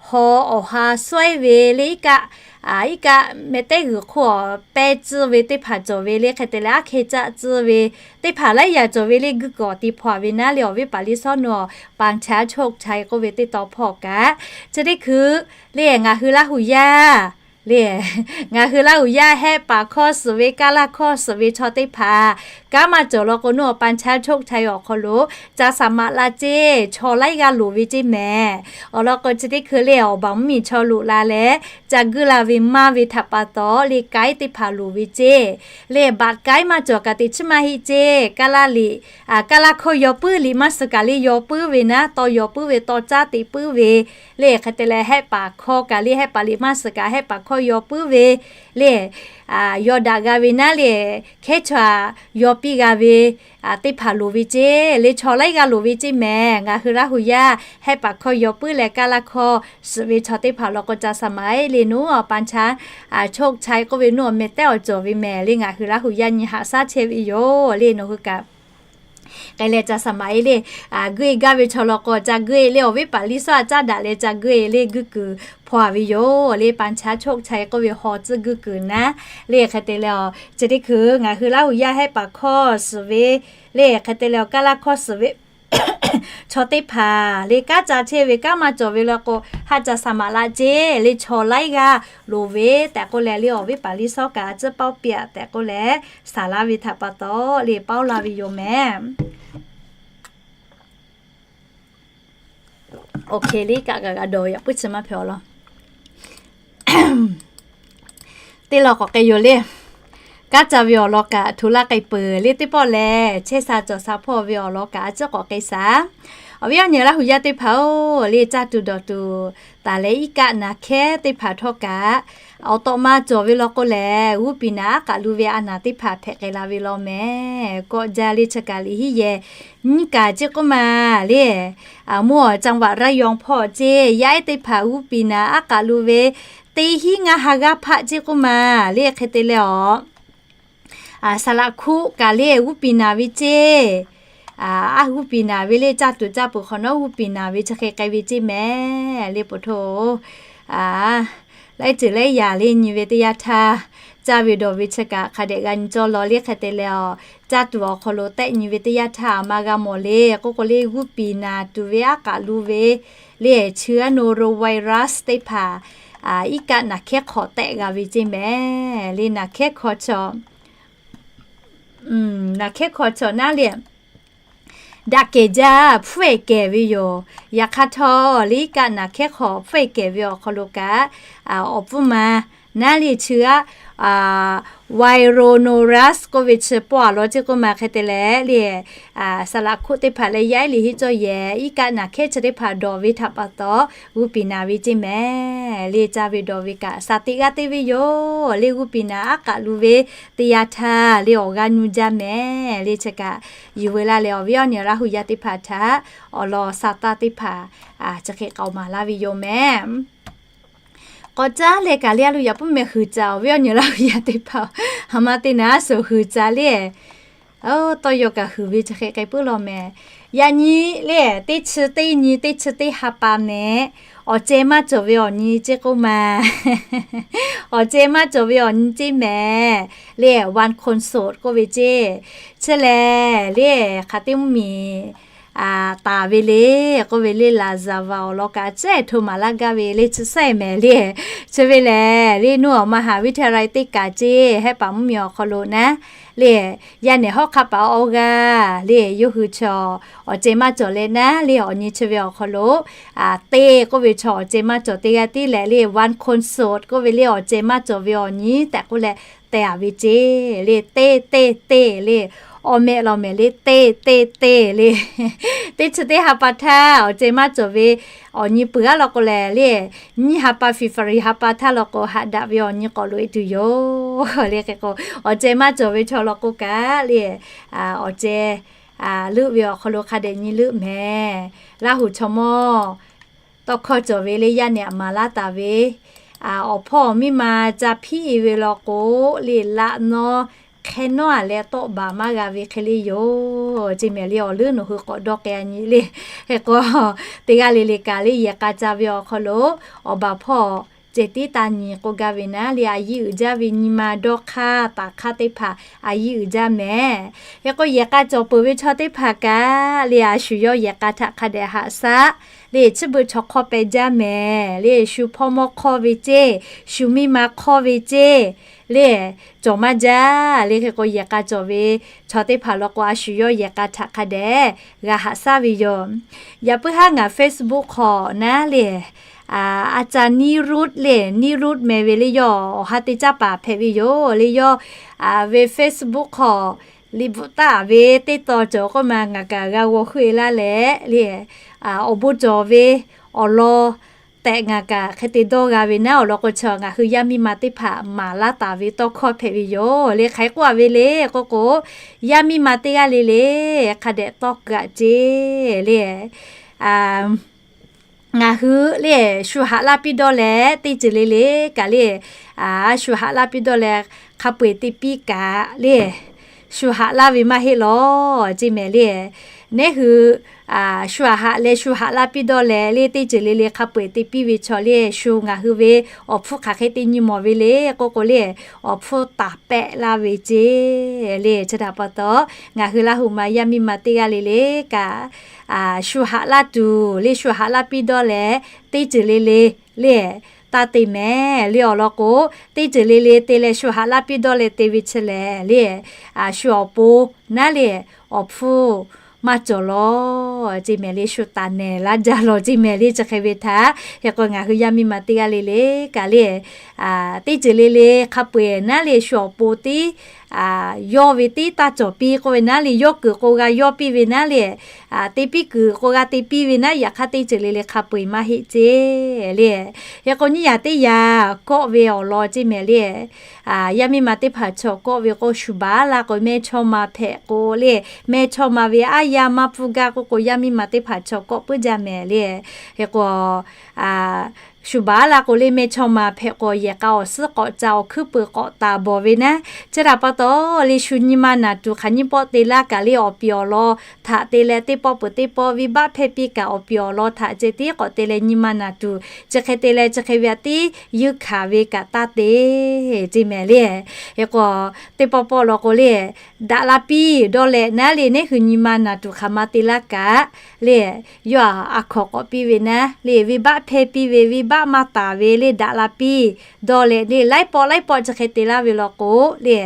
haw awˬ ha suhˉ ve le, iˉ kaˆ, iˉ kaˆ meh tehˉ g'uiˬ hk'oˆ awˬ pehˇ tcuhˇ ve teˇ hpaˍ cawˬ ve le. Hk'e te leh aˉ hkeh caˆ tcuhˇ ve teˇ hpaˍ laiˉ yaꞈ cawˬ ve le. Guiˇ kuiˬ awˬ ti hpaw a ve naˉ le awˬ viˉ paˍ Liˇsawˉnuˆ awˬ ปางช้างโชคชัย k'oˆ ve teˇ taw hpawˇ kaꞈ, chi teˇ hkui le ngaˬ hui Laˇ hu yaˇ le, ngaˬ hui Laˇ hu yaˇ Hehˆ paˍ hkawˇ suhˍ ve, Kaˇ laˇ hkawˇ suhˍ ve chaw teˇ hpaˍ kanˉ maˇ cawˬ law k'o, nuˇ awˬ ปางช้างโชคชัย awˬ hk'aw lo ca saˍ maꞈ la ceˇ, chaw laiˉ g'aˇ loˍ ve ceˇ mehˍ. Awˬ lawn k'o, chi teˇ hkui le awˬ baˬ mvuhˇmiˬ chaw loꞈ la leh ca guiˇ la ve maˇ ve htaꞈ pa taw le, kaiˉ teˇ hpaˍ loˍ ve ceˇ le. Baꞈ kaiˉ maˇ cawˬ kaꞈ teꞈ chiˉ maˇ heˆ ceˇ. Kaˇ laˇ liꞈ, Kaˇ laˇ hkawˇ yaw puiˉ, liꞈ maˇ suhˍ kaꞈ le yaw puiˉ ve naˉ, taw yaw puiˉ ve, taw caˉ teꞈ puiˉ ve le. Hk'e te leh Hehˆ paˍ hkawˇ kaꞈ le, Hehˆ paˍ liꞈ maˇ suhˍ kaꞈ Hehˆ paˍ hkawˇ yaw puiˉ ve le, yaw daꞈ g'a ve naˉ le, hkehˉ chaw yaw piˇ g'a ve teˇ hpaˍ loˍ ve ceˇ le. Chaw laiˉ g'aˇ loˍ ve ceˇ mehˍ. Ngaˬ hui Laˇ hu yaˇ Hehˆ paˍ hkawˇ yaw puiˉ leh Kaˇ laˇ hkawˇ suhˍ ve chaw teˇ hpaˍ law k'o, ca saˍ maꞈ le nuˇ awˬ ปางช้างโชคชัย k'oˆ ve nuˇ awˬ meh tehˉ awˬ cawˬ ve mehˍ le. Ngaˬ hui Laˇ hu yaˇ nyi haꞈ shaˉ chehˇ ve yoˬ le. Nawˬ hui kaꞈ k'ai leh ca saˍ maꞈ le, guiˇ e gaˇ ve chaw law k'o ca guiˇ e le. Awˬ viˉ paˍ Liˇsawˉ a caˉ daꞈ leh ca guiˇ e le, guiˇ kuiˬ hpaw a ve yoˬ le. ปางช้างโชคชัย k'oˆ ve haw tcuhˇ guiˇ kuiˬ naˉ le. Hk'e te leh, chi teˇ hkui ngaˬ hui Laˇ hu yaˇ Hehˆ paˍ hkawˇ suhˍ ve le, hk'e te leh awˬ Kaˇ laˇ hkawˇ suhˍ ve chaw teˇ hpaˍ le, kanˉ ca chehˇ ve kanˉ maˇ cawˬ ve law k'o, haˆ ca saˍ maꞈ la ceˇ le. Chaw laiˉ g'aˇ loˍ ve tehꞈ k'oˆ leh le, awˬ viˉ paˍ Liˇsawˉ kaꞈ a tcuhˉ paoˇ piˇ a tehꞈ k'oˆ leh, saˍ laˇ ve htaꞈ pa taw le paoˇ la ve yoˬ mehˍ. Oˇ hk'e le kaꞈ g'a g'a dawˬ yaꞈ puiˉ chi maˇ hpehꞈ awˬ lawn teˇ lawn k'awꞈ k'ai yoˬ le. Kanˉ ca ve awˬ lawn kaꞈ hto laˇ k'ai peuˬ le. Teˇ pawˆ lehˬ, chehˇ sha cawˬ sha hpawˇ ve awˬ lawn kaꞈ a ciˉ k'awꞈ k'ai shaˍ. Awˬ viˉ awˬ nyi Laˇ huˍ yaˇ teˇ hpaˍ-oˬ, le caˇ tuˬ dawˬ tuˬ taˍ leh iˉ kaˆ naˬ hkehˉ teˇ hpaˍ htawˇ kaꞈ, awˬ tawꞈ ma cawˬ ve law k'o lehˬ, g'uˇ piˍ naˍ aˉ k'aꞈ lu ve a naˍ teˇ hpaˍ hpehꞈ k'ai la ve law mehˍ. Kawˆ jaˇ le chi kaꞈ liꞈ hiˉ yehˬ nyiˇ kaˬ ceˇ k'oˆ ma le, mvuhˇ awˬ จังหวัดระยอง hpawˇ ceˇ yaˇ ehˉ teˇ hpaˍ g'uˇ piˍ naˍ aˉ k'aꞈ lu ve teˇ hinˉ ngaˇ ha g'aˇ hpaˆ ceˇ k'oˆ ma le hk'e te leh awˬ Saˍ laꞈ hkuˆ kaꞈ le g'uˇ piˍ naˍ ve ceˇ, aˉ g'uˇ piˍ naˍ ve le caˇ tuˬ caˇ peuˬ hk'awꞈ nawˉ g'uˇ piˍ naˍ ve chi hk'e k'ai ve ceˇ mehˍ le po htoˇ. Laiˉ ceuˬ laiˉ yaꞈ le nyi ve teˇ yanˇ htaˇ, caˇ ve dawˬ ve chi kaꞈ hk'a dehꞈ g'a nyi cawˇ law le hk'e te leh awˬ, caˇ tuˬ awˬ hk'aw lo tehˆ nyi ve teˇ yanˇ htaˇ aˬ ma g'a mawˬ le k'oˆ k'o le g'uˇ piˍ naˍ tuˬ ve aˉ kăꞈ lu ve le เชื้อโนโรไวรัส teˇ hpaˍ iˉ kaˆ naˬ hkehˉ hk'awꞈ tehˆ g'a ve ceˇ mehˍ le naˬ hkehˉ hk'aw chaw naˬ hkehˉ hk'aw chaw naˉ le daꞈ kehˬ jaˇ hpfuhˆ-e kehˬ ve yoˬ. Yaꞈ hk'aˇ htawˇ le iˉ kaˆ naˬ hkehˉ hk'awꞈ hpfuhˆ-e kehˬ ve awˬ hk'aw lo kaꞈ, awˬ pfuhˇ ma naˉ le chi aˉ ไวโรโนรัส k'oˆ ve chi pawˆ a law ceˇ k'oˆ ma hk'e te leh le, saˍ laꞈ hkuˆ teˇ hpaˍ leh yaˇ ehˉ liꞈ hiˉ cawˇ yehˬ iˉ kaˆ naˬ hkehˉ chi teˇ hpaˍ dawˬ ve htaꞈ pa taw, g'uˇ piˍ naˍ ve ceˇ mehˍ le caˇ ve dawˬ ve kaꞈ shaˍ teꞈ g'a te ve yoˬ le g'uˇ piˍ naˍ aˉ k'aꞈ lu ve teˇ yanˇ htaˇ le awˬ g'aˇ nuˇ jaˇ mehˍ le chi kaꞈ yuˬ veu laˇ leh awˬ viˉ awˬ nyi Laˇ huˍ yaˇ teˇ hpaˍ htaꞈ awˬ lawn sha taˇ teˇ hpaˍ chi hk'e k'aoˍ maˍ laˇ ve yoˬ mehˍ. K'awꞈ caˉ leh kaꞈ le a lo yaꞈ puiˉ meh huiˍ caˍ awˬ viˉ awˬ nyi Laˇ huˍ yaˇ teˇ hpaˍ, ha ma te naˉ suhˍ huiˍ caˍ le tawˇ yaw kaꞈ huiˍ ve chi hk'e k'ai puiˉ law mehˍ. Yaꞈ nyi le teˇ chi teˇ nyi teˇ chi teˇ ha pa mehˍ, awˬ ceh maˇ cawˬ ve awˬ nyi ceˇ k'oˆ ma awˬ ceh maˇ cawˬ ve awˬ nyi ceˇ mehˍ le one consort k'oˆ ve ceˇ. Chi lehˬ le hk'aˬ teˇ mvuhˇ miˬ taˍ ve le k'oˆ ve le Lazava awˬ lawn kaꞈ cehˇ hto maˍ laˇ gaˇ ve le chi sehˉ mehˍ le. Chi ve lehˬ le nuˇ awˬ ma haˍ viˉ htaˇ ra teˇ kaꞈ ceˇ hehˉ paˍ mvuhˇ miˬ awˬ hk'aw lo naˉ le yaˇ nehˬ hawˉ hk'aˆ paˍ awˇ g'aˇ le yawˇ hui chaw awˬ ceh maˇ cawˬ leh naˉ le awˬ nyi chi ve awˬ hk'aw lo teˇ k'oˆ ve chaw awˬ ceh maˇ cawˬ teˇ g'aˇ tiˉ lehˬ le one consort k'oˆ ve le awˬ ceh maˇ cawˬ ve awˬ nyi tehꞈ k'oˆ leh te a ve ceˇ le teˇ teˇ teˇ le awˬ mehˆ law mehˍ le teˇ teˇ teˇ le teˇ chi teˇ ha pa htaˇ awˬ ceh maˇ cawˬ ve awˬ nyi peuˬ aˉ law k'o lehˬ le nyiˇ ha pa February ha pa htaˇ law k'o haꞈ daꞈ ve awˬ nyi k'awꞈ loꞈ e tuˬ yoˬ le hk'e k'o awˬ ceh maˇ cawˬ ve chaw law k'o kaꞈ le awˬ ceh leuˆ ve awˬ hk'aw lo hk'a dehꞈ nyi leuˆ mehˍ. Laˇ huˍ chaw mawˇ tawˇ hkawˇ cawˬ ve le yaˇ nehˬ aꞈ maˍ laˇ taˍ ve awˬ hpawˇ awˬ miˇ ma ca hpiˉ e ve law k'o le laꞈ nawˇ hk'e nawˉ a leh tawˆ baˬ maˇ g'a ve hk'e le yoˬ ceˇ mehˍ le awˬ leuˉ nawˬ hui k'awꞈ dawˇ k'ai a nyi le hk'e k'o teˇ g'aˇ le le kaꞈ le yehˬ k'a ca ve awˬ hk'aw lo awˬ baˬ hpawˇ ceh tiˉ taˇ nyi k'oˆ gaˇ ve naˉ le a yiˇ uiˍ jaˇ ve nyi ma dawˇ hk'aˇ taˍ hk'aˇ teˇ hpaˍ a yiˇ uiˍ jaˇ mehˍ. Hk'e k'o yehˬ k'a cawˬ peuˬ ve chaw teˇ hpaˍ kaꞈ le a shu yawˇ yehˬ k'a htaꞈ hk'a dehꞈ haꞈ shaˉ le chiˇ beuꞈ chaw hk'awˇ peh jaˇ mehˍ le shu hpawˇ mawˇ hk'awˇ ve ceˇ, shu miˇ ma hk'awˇ ve ceˇ le cawˬ maˇ jaˇ le hk'e k'o yehˬ k'a cawˬ ve chaw teˇ hpaˍ law k'o a shu yawˇ yehˬ k'a htaꞈ hk'a dehꞈ g'a haꞈ shaˉ ve yoˬ. Yaꞈ puiˉ haˉ ngaˬ Facebook hk'awꞈ naˉ le a ca Niˇruˆ le Niˇruˆ meh ve le yawˇ awˬ ha te caˇ paˍ hpehꞈ ve yoˬ le yawˇ ve Facebook hk'awꞈ liꞈ bvuhꞈ taˆ ve teˇ taw cawˬ k'oˆ ma ngaˬ kaꞈ g'a g'aw heuˆ e laˇ leh le awˬ bon cawˬ ve awˬ lawn tehꞈ ngaˬ kaꞈ hk'e te dawˇ g'a ve naˉ awˬ lawn k'o chi ngaˬ hui yaˇ miˇ ma teˇ hpaˍ maˍ laˇ taˍ ve tawˇ hkawˇ hpehꞈ ve yoˬ le hk'aˬ hk'e k'oˆ a ve le k'oˆ k'o yaˇ miˇ ma teˇ g'aˇ le le hk'a dehꞈ tawˇ kaꞈ ceˇ le ngaˬ hui le shu haꞈ laˇ piˇ dawˇ leh teˇ ceuˬ le le kaꞈ le shu haꞈ laˇ piˇ dawˇ leh hk'a peu eˬ te piˇ kaꞈ le shu haꞈ laˇ ve maˇ heˆ lawˬ ceˇ mehˍ le. Neˉ hui shu haꞈ haꞈ leh shu haꞈ laˇ piˇ dawˇ leh le teˇ ceuˬ le le hk'a peu eˬ te piˇ ve chaw le shu ngaˬ hui ve awˬ hpfuhˇ hk'aˬ hk'e te nyi mawˬ ve le k'oˆ k'o le awˬ hpfuhˇ taˍ pehˆ laˇ ve ceˇ le chi htaꞈ pa taw ngaˬ hui Laˇ huˍ ma yaˇ miˇ ma teˇ g'aˇ le le kaꞈ shu haꞈ laˇ tuˬ le shu haꞈ laˇ piˇ dawˇ leh teˇ ceuˬ le le le taˇ te mehˍ le awˬ lawn k'o teˇ ceuˬ le le te leh shu haꞈ laˇ piˇ dawˇ leh te ve chi lehˬ le shu awˬ pon naˉ le awˬ hpfuhˇ maˇ cawˬ lawˬ ceˇ mehˍ le shu taˍ nehˬ laˇ jaˇ lawˬ ceˇ mehˍ le chi hk'e ve htaꞈ hk'e k'o ngaˬ hui yaˇ miˇ ma teˇ g'aˇ le le kaꞈ le teˇ ceuˬ le le hk'a peu eˬ naˉ le shu awˬ pon tiˉ yawˇ ve tiˉ taˇ cawˬ piˇ k'oˆ ve naˉ le, yawˇ kuiˬ k'o g'a yawˇ piˇ ve naˉ le, te piˇ kuiˬ k'o g'a te piˇ ve naˉ, yaꞈ hk'aˇ teˇ ceuˬ le le hk'a peu-eˬ maˇ heˆ ceˇ le. Hk'e k'o nyiˇ yaꞈ teˇ yaꞈ kawˆ ve awˬ lawn ceˇ mehˍ le. Yaˇ miˇ ma teˇ hpaˍ chaw kawˆ ve k'o, shu baˬ la k'o mehˇ chawˇ ma hpehꞈ k'o le, mehˇ chawˇ ma ve aˉ yaˇ maˇ pfuhˇ gaˇ k'oˆ k'o, yaˇ miˇ ma teˇ hpaˍ chaw kawˆ puiˉ jaˇ mehˍ le. Hk'e k'o, shu baˬ la k'o le mehˇ chawˇ ma hpehꞈ k'o, yehˬ k'a awˬ suhˉ k'awꞈ ca awˬ hkuiˉ peuˬ k'awꞈ taˍ bawˬ ve naˉ, chi htaꞈ pa taw le shu nyi ma naˬ tuˬ hk'aˬ nyiˇ pawˆ te laˇ kaꞈ le, awˬ piˍ awˬ lawn htaꞈ te leh teˇ pawˆ peuˬ teˇ pawˆ venˇbaˆ hpehˇ piˇ kaꞈ awˬ piˍ awˬ lawn htaꞈ ceh tiˉ k'awꞈ te leh nyi ma naˬ tuˬ, chi hk'e te leh chi hk'e ve aꞈ tiˉ yeunˇ hkanˍ ve kaꞈ taˇ te ceˇ mehˍ le. Hk'e k'o, teˇ pawˆ pawˆ law k'o le, daꞈ la piˇ dawˇ leh naˉ le, neˉ hui nyi ma naˬ tuˬ hk'aˬ ma te laˇ kaꞈ le, yawˇ a hkawnˍ k'awꞈ piˇ ve naˉ le, venˇbaˆ hpehˇ piˇ ve, venˇbaˆ maˇ taˍ ve le, daꞈ la piˇ dawˇ leh le, laiˉ pawˆ laiˉ pawˆ chi hk'e te laˇ ve law k'o le,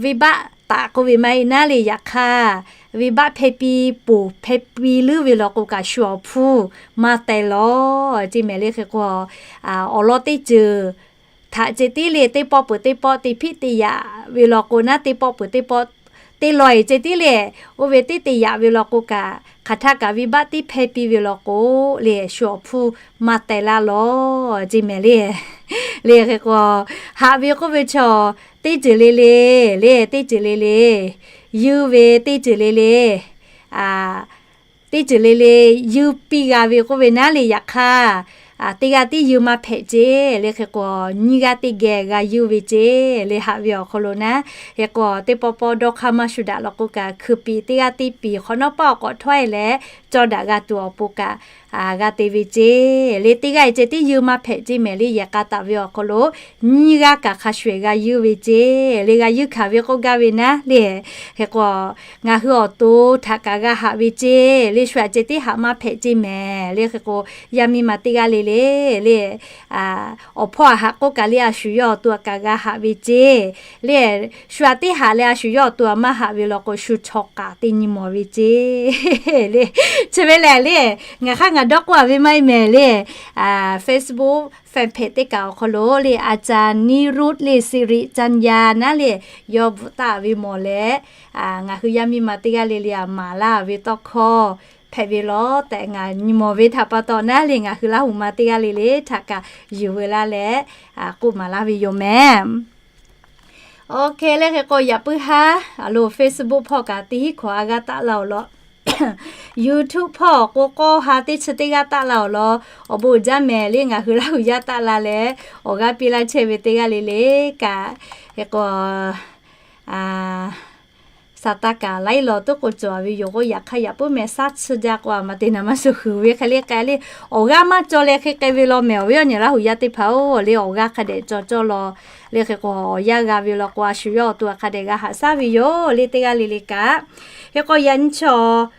venˇbaˆ taˍ k'oˆ ve maˇ heˆ naˉ le, yaꞈ hk'aˇ venˇbaˆ hpehˇ piˇ poˬ hpehˇ piˇ leuˉ ve law k'o kaꞈ shu awˬ hpfuhˇ maˇ teh lawˬ ceˇ mehˍ le. Hk'e k'o, awˬ lawn teˇ ceuˬ htaꞈ ceh tiˉ le teˇ pawˆ peuˬ teˇ pawˆ te hpiˆ te yaꞈ ve law k'o naˉ, teˇ pawˆ peuˬ teˇ pawˆ teˇ law eˬ ceh tiˉ le, oˇ ve teˇ te yaꞈ ve law k'o kaꞈ, hk'aˬ htaˇ kaꞈ venˇbaˆ tiˉ hpehˇ piˇ ve law k'o le, shu awˬ hpfuhˇ maˇ teh laˇ lawˬ ceˇ mehˍ le. Le hk'e k'o, haꞈ ve k'oˆ ve chaw teˇ ceuˬ le le, le teˇ ceuˬ le le, yeunˇ ve teˇ ceuˬ le le, teˇ ceuˬ le le yeunˇ piˇ g'a ve k'oˆ ve naˉ le, yaꞈ hk'aˇ teˇ g'aˇ tiˉ yeunˇ maˇ hpehꞈ ceˇ le. Hk'e k'o, nyiˇ g'aˇ teˇ geh g'a yeunˇ ve ceˇ le, haꞈ ve awˬ hk'aw lo naˉ. Hk'e k'o, teˇ pawˆ pawˆ dawˇ hk'aˇ maˇ shu daꞈ law k'o kaꞈ, hkui piˍ teˇ g'aˇ teˇ piˍ hk'awꞈ nawˉ paˆ awˬ k'awꞈ htawˇ e leh cawˇ daꞈ g'a tuˬ awˬ pon kaꞈ g'a te ve ceˇ le. Teˇ g'aˇ e ceh tiˉ yeunˇ maˇ hpehꞈ ceˇ mehˍ le, yehˬ k'a taˍ ve awˬ hk'aw lo nyiˇ g'aˇ kaꞈ hk'a shuˍ eˬ g'a yeunˇ ve ceˇ le, g'a yeunˇ hkanˍ ve k'oˆ gaˇ ve naˉ le. Hk'e k'o, ngaˬ hui awˬ to htaꞈ kaꞈ g'a haꞈ ve ceˇ le, shu aꞈ ceh tiˉ haꞈ maˇ hpehꞈ ceˇ mehˍ le. Hk'e k'o, yaˇ miˇ ma teˇ g'aˇ le le le, awˬ hpawˇ aꞈ haꞈ k'oˆ kaꞈ le, a shu yawˇ awˬ to aꞈ kaꞈ g'a haꞈ ve ceˇ le. Shu aꞈ tiˉ haꞈ leh a shu yawˇ awˬ to aꞈ maˇ haꞈ ve law k'o, shu chaw k'aˍ teˇ nyi mawˬ ve ceˇ le. Chi ve lehˬ le, ngaˬ hk'aˇ ngaˬ dawˇ k'oˆ a ve maˇ heˆ mehˍ le. Facebook fan page teˇ kaꞈ awˬ hk'aw lo le, อาจารย์นิรุต le, Siˍriˍ Caˇ Yaˇ naˉ le, yawˇ bvuhꞈ taˍ ve mawˬ leh, ngaˬ hui yaˇ miˇ ma teˇ g'aˇ le le aꞈ maˍ laˇ ve tawˇ hkawˇ hpehꞈ ve lawˬ tehꞈ ngaˬ nyi mawˬ ve htaꞈ pa taw naˉ le, ngaˬ hui Laˇ huˍ ma teˇ g'aˇ le le htaꞈ kaꞈ yuˬ veu laˇ leh k'oˆ maˍ laˇ ve yoˬ mehˍ. Ok le, hk'e k'o yaꞈ puiˉ haˉ a lo Facebook hpawˇ kaꞈ teˇ hinˉ hkawꞈ a g'aˇ taˆ la awˬ lawn, YouTube hpawˇ k'o k'awˇ ha teˇ chi teˇ g'aˇ taˆ la awˬ lawn, awˬ bon uiˍ jaˇ mehˍ le. Ngaˬ hui Laˇ huˍ yaˇ taˆ la leh awˬ g'aˇ piˇ laˇ chehˇ ve teˇ g'aˇ le le kaꞈ, hk'e k'o, Saˍtanˍ kaꞈ laiˉ law tuˉ k'o cawˬ ve yoˬ k'o, yaꞈ hk'aˇ yaꞈ puiˉ mehˍ, shaˉ tsuhˇ jaˇ k'o a ma te naˍ maˇ shuˍ huiˍ ve hk'e le k'ai le, awˬ g'aˇ maˇ cawˬ leh hk'e k'ai ve law mehˍ. Awˬ viˉ awˬ nyi Laˇ huˍ yaˇ teˇ hpaˍ-oˬ le, awˬ g'aˇ hk'a dehꞈ cawˬ cawˇ law le. Hk'e k'o, awˬ yanˇ g'a ve law k'o, a shu yawˇ awˬ to hk'a dehꞈ g'a haꞈ shaˉ ve yoˬ le, teˇ g'aˇ le le kaꞈ. Hk'e k'o yaꞈ nyi chaw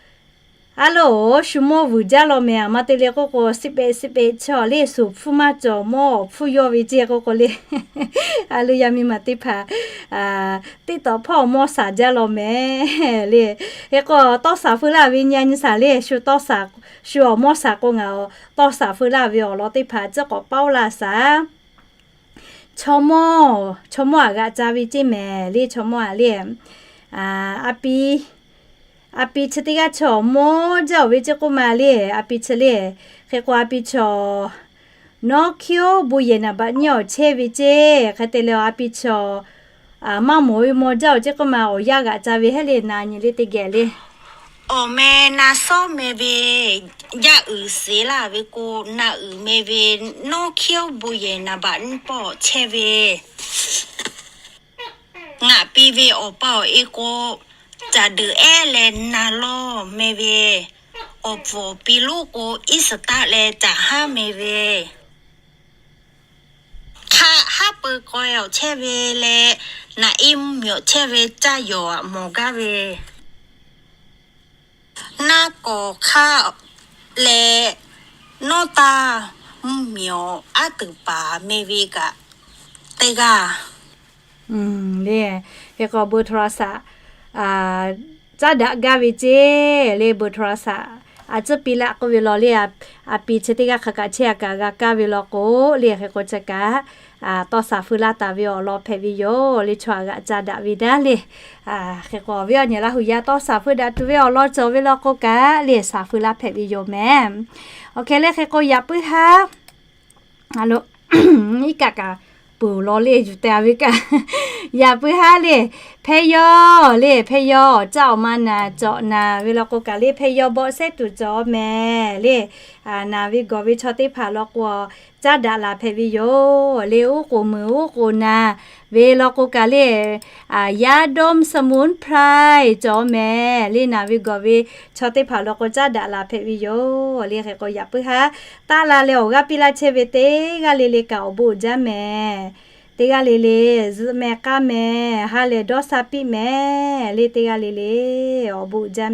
a loˬ, shu mawˇ vuiˬ jaˇ law mehˍ. A ma te le k'oˆ k'o, siˉ pehꞈ siˉ pehꞈ chaw le, shuˍ hpfuhˇ maˇ cawˬ, mawˇ awˬ hpfuhˇ yawˇ ve ceˇ k'oˆ k'o le, a loˬ yaˇ miˇ ma teˇ hpaˍ teˇ tawꞈ hpawˇ mawˇ shaˍ jaˇ law mehˍ le. Hk'e k'o, tawˇ shaˍ feu laˇ ve nyi a nyi shaˍ le, shu tawˇ shaˍ, shu awˬ mawˇ shaˍ k'o ngaˬ tawˇ shaˍ feu laˇ ve awˬ lawn teˇ hpaˍ ciˉ k'awꞈ paoˇ laˇ shaˍ. Chaw mawˇ, chaw mawˇ aꞈ g'aꞈ ca ve ceˇ mehˍ le, chaw mawˇ aꞈ le. A pi, a pi chi teˇ g'aˇ chaw mawˇ jaˇ oˬ ve ceˇ k'oˆ ma le, a pi chi le. Hk'e k'o a pi chaw, nawˉ hkiˉ oˉ bon yehˬ naˍ baꞈ nyiˇ awˬ chehˇ ve ceˇ. Hk'e te leh a pi chaw, maˇ mawˬ ve mawˇ jaˇ oˬ ceˇ k'oˆ ma, awˬ yanˇ g'aꞈ ca ve heˉ le, na nyi le teˇ geh le. Awˬ meh na shawˉ meh ve, yaˇ uiˍ sheˍ laˇ ve k'o, na uiˍ meh ve, nawˉ hkiˉ oˉ bon yehˬ naˍ baꞈ nyiˇ pawˆ chehˇ ve, ngaˬ pi ve awˬ pa awˬ e k'o, caˬ deuꞈ ehˉ leh na lawˇ meh ve, awˬ pfuhˍ awˬ pi lonˉ k'o, iˉ suhˍ taˆ leh caˬ haˉ meh ve, hk'aˆ haˉ peu k'aw awˬ chehˇ ve leh, naꞈ iˉ mvuhˇ miˬ awˬ chehˇ ve caˇ yawˬ aꞈ mawˬ gaˇ ve, naˇ kawˍ hk'aˆ leh nawˉ taˇ mvuhˇ miˬ awˬ aˉ tuˬ paˍ meh ve kaꞈ teˇ g'aˇ le. Hk'e k'o เบอร์โทรศัพท์ caˉ daꞈ gaˇ ve ceˇ le, เบอร์โทรศัพท์ A tcuhˇ piˇ laˆ k'oˆ ve law le, a piˍ chi teˇ g'aˇ hk'a kaꞈ chehˇ a kaꞈ g'a kaˇ ve law k'o le, hk'e k'o chi kaꞈ tawˇ shaˍ feu laˇ taˍ ve awˬ lawn hpehꞈ ve yoˬ le. Chaw aꞈ g'aꞈ ca daꞈ ve daˇ le. Hk'e k'o awˬ viˉ awˬ nyi Laˇ huˍ yaˇ tawˇ shaˍ feu daꞈ tuˬ ve awˬ lawn cawˬ ve law k'o kaꞈ le, shaˍ feu laˇ hpehꞈ ve yoˬ mehˍ. Awˬ hk'e le hk'e k'o yaꞈ puiˉ haˉ iˉ kaˆ kaꞈ peuˬ law le, yuˬ te ve kaꞈ. Yaꞈ puiˉ haˉ le, hpehˇ yawˇ le, hpehˇ yawˇ awˬ caˇ awˬ ma naˍ cawꞈ naˍ ve law k'o kaꞈ le, hpehˇ yawˇ bawˆ sehˉ tuˬ cawˬ mehˍ le. Naˍ ve gawˬ ve chaw teˇ hpaˍ law k'o, caˉ daꞈ laˬ hpehꞈ ve yoˬ le. Uˉ k'oˍ muiˬ uˉ k'oˍ naˍ ve law k'o kaꞈ le, yaˇ dawˇ สมุนไพร cawˬ mehˍ le. Naˍ ve gawˬ ve chaw teˇ hpaˍ law k'o, caˉ daꞈ laˬ hpehꞈ ve yoˬ le. Hk'e k'o yaꞈ puiˉ haˉ taˆ la leh awˬ g'aˇ piˇ laˇ chehˇ ve teˇ g'aˇ le le kaꞈ awˬ bon uiˍ jaˇ mehˍ. Teˇ g'aˇ le le zuhꞈ mehˍ k'aˇ mehˍ, ha lehˬ dawˇ sha piˇ mehˍ le. Teˇ g'aˇ le le awˬ bon uiˍ jaˇ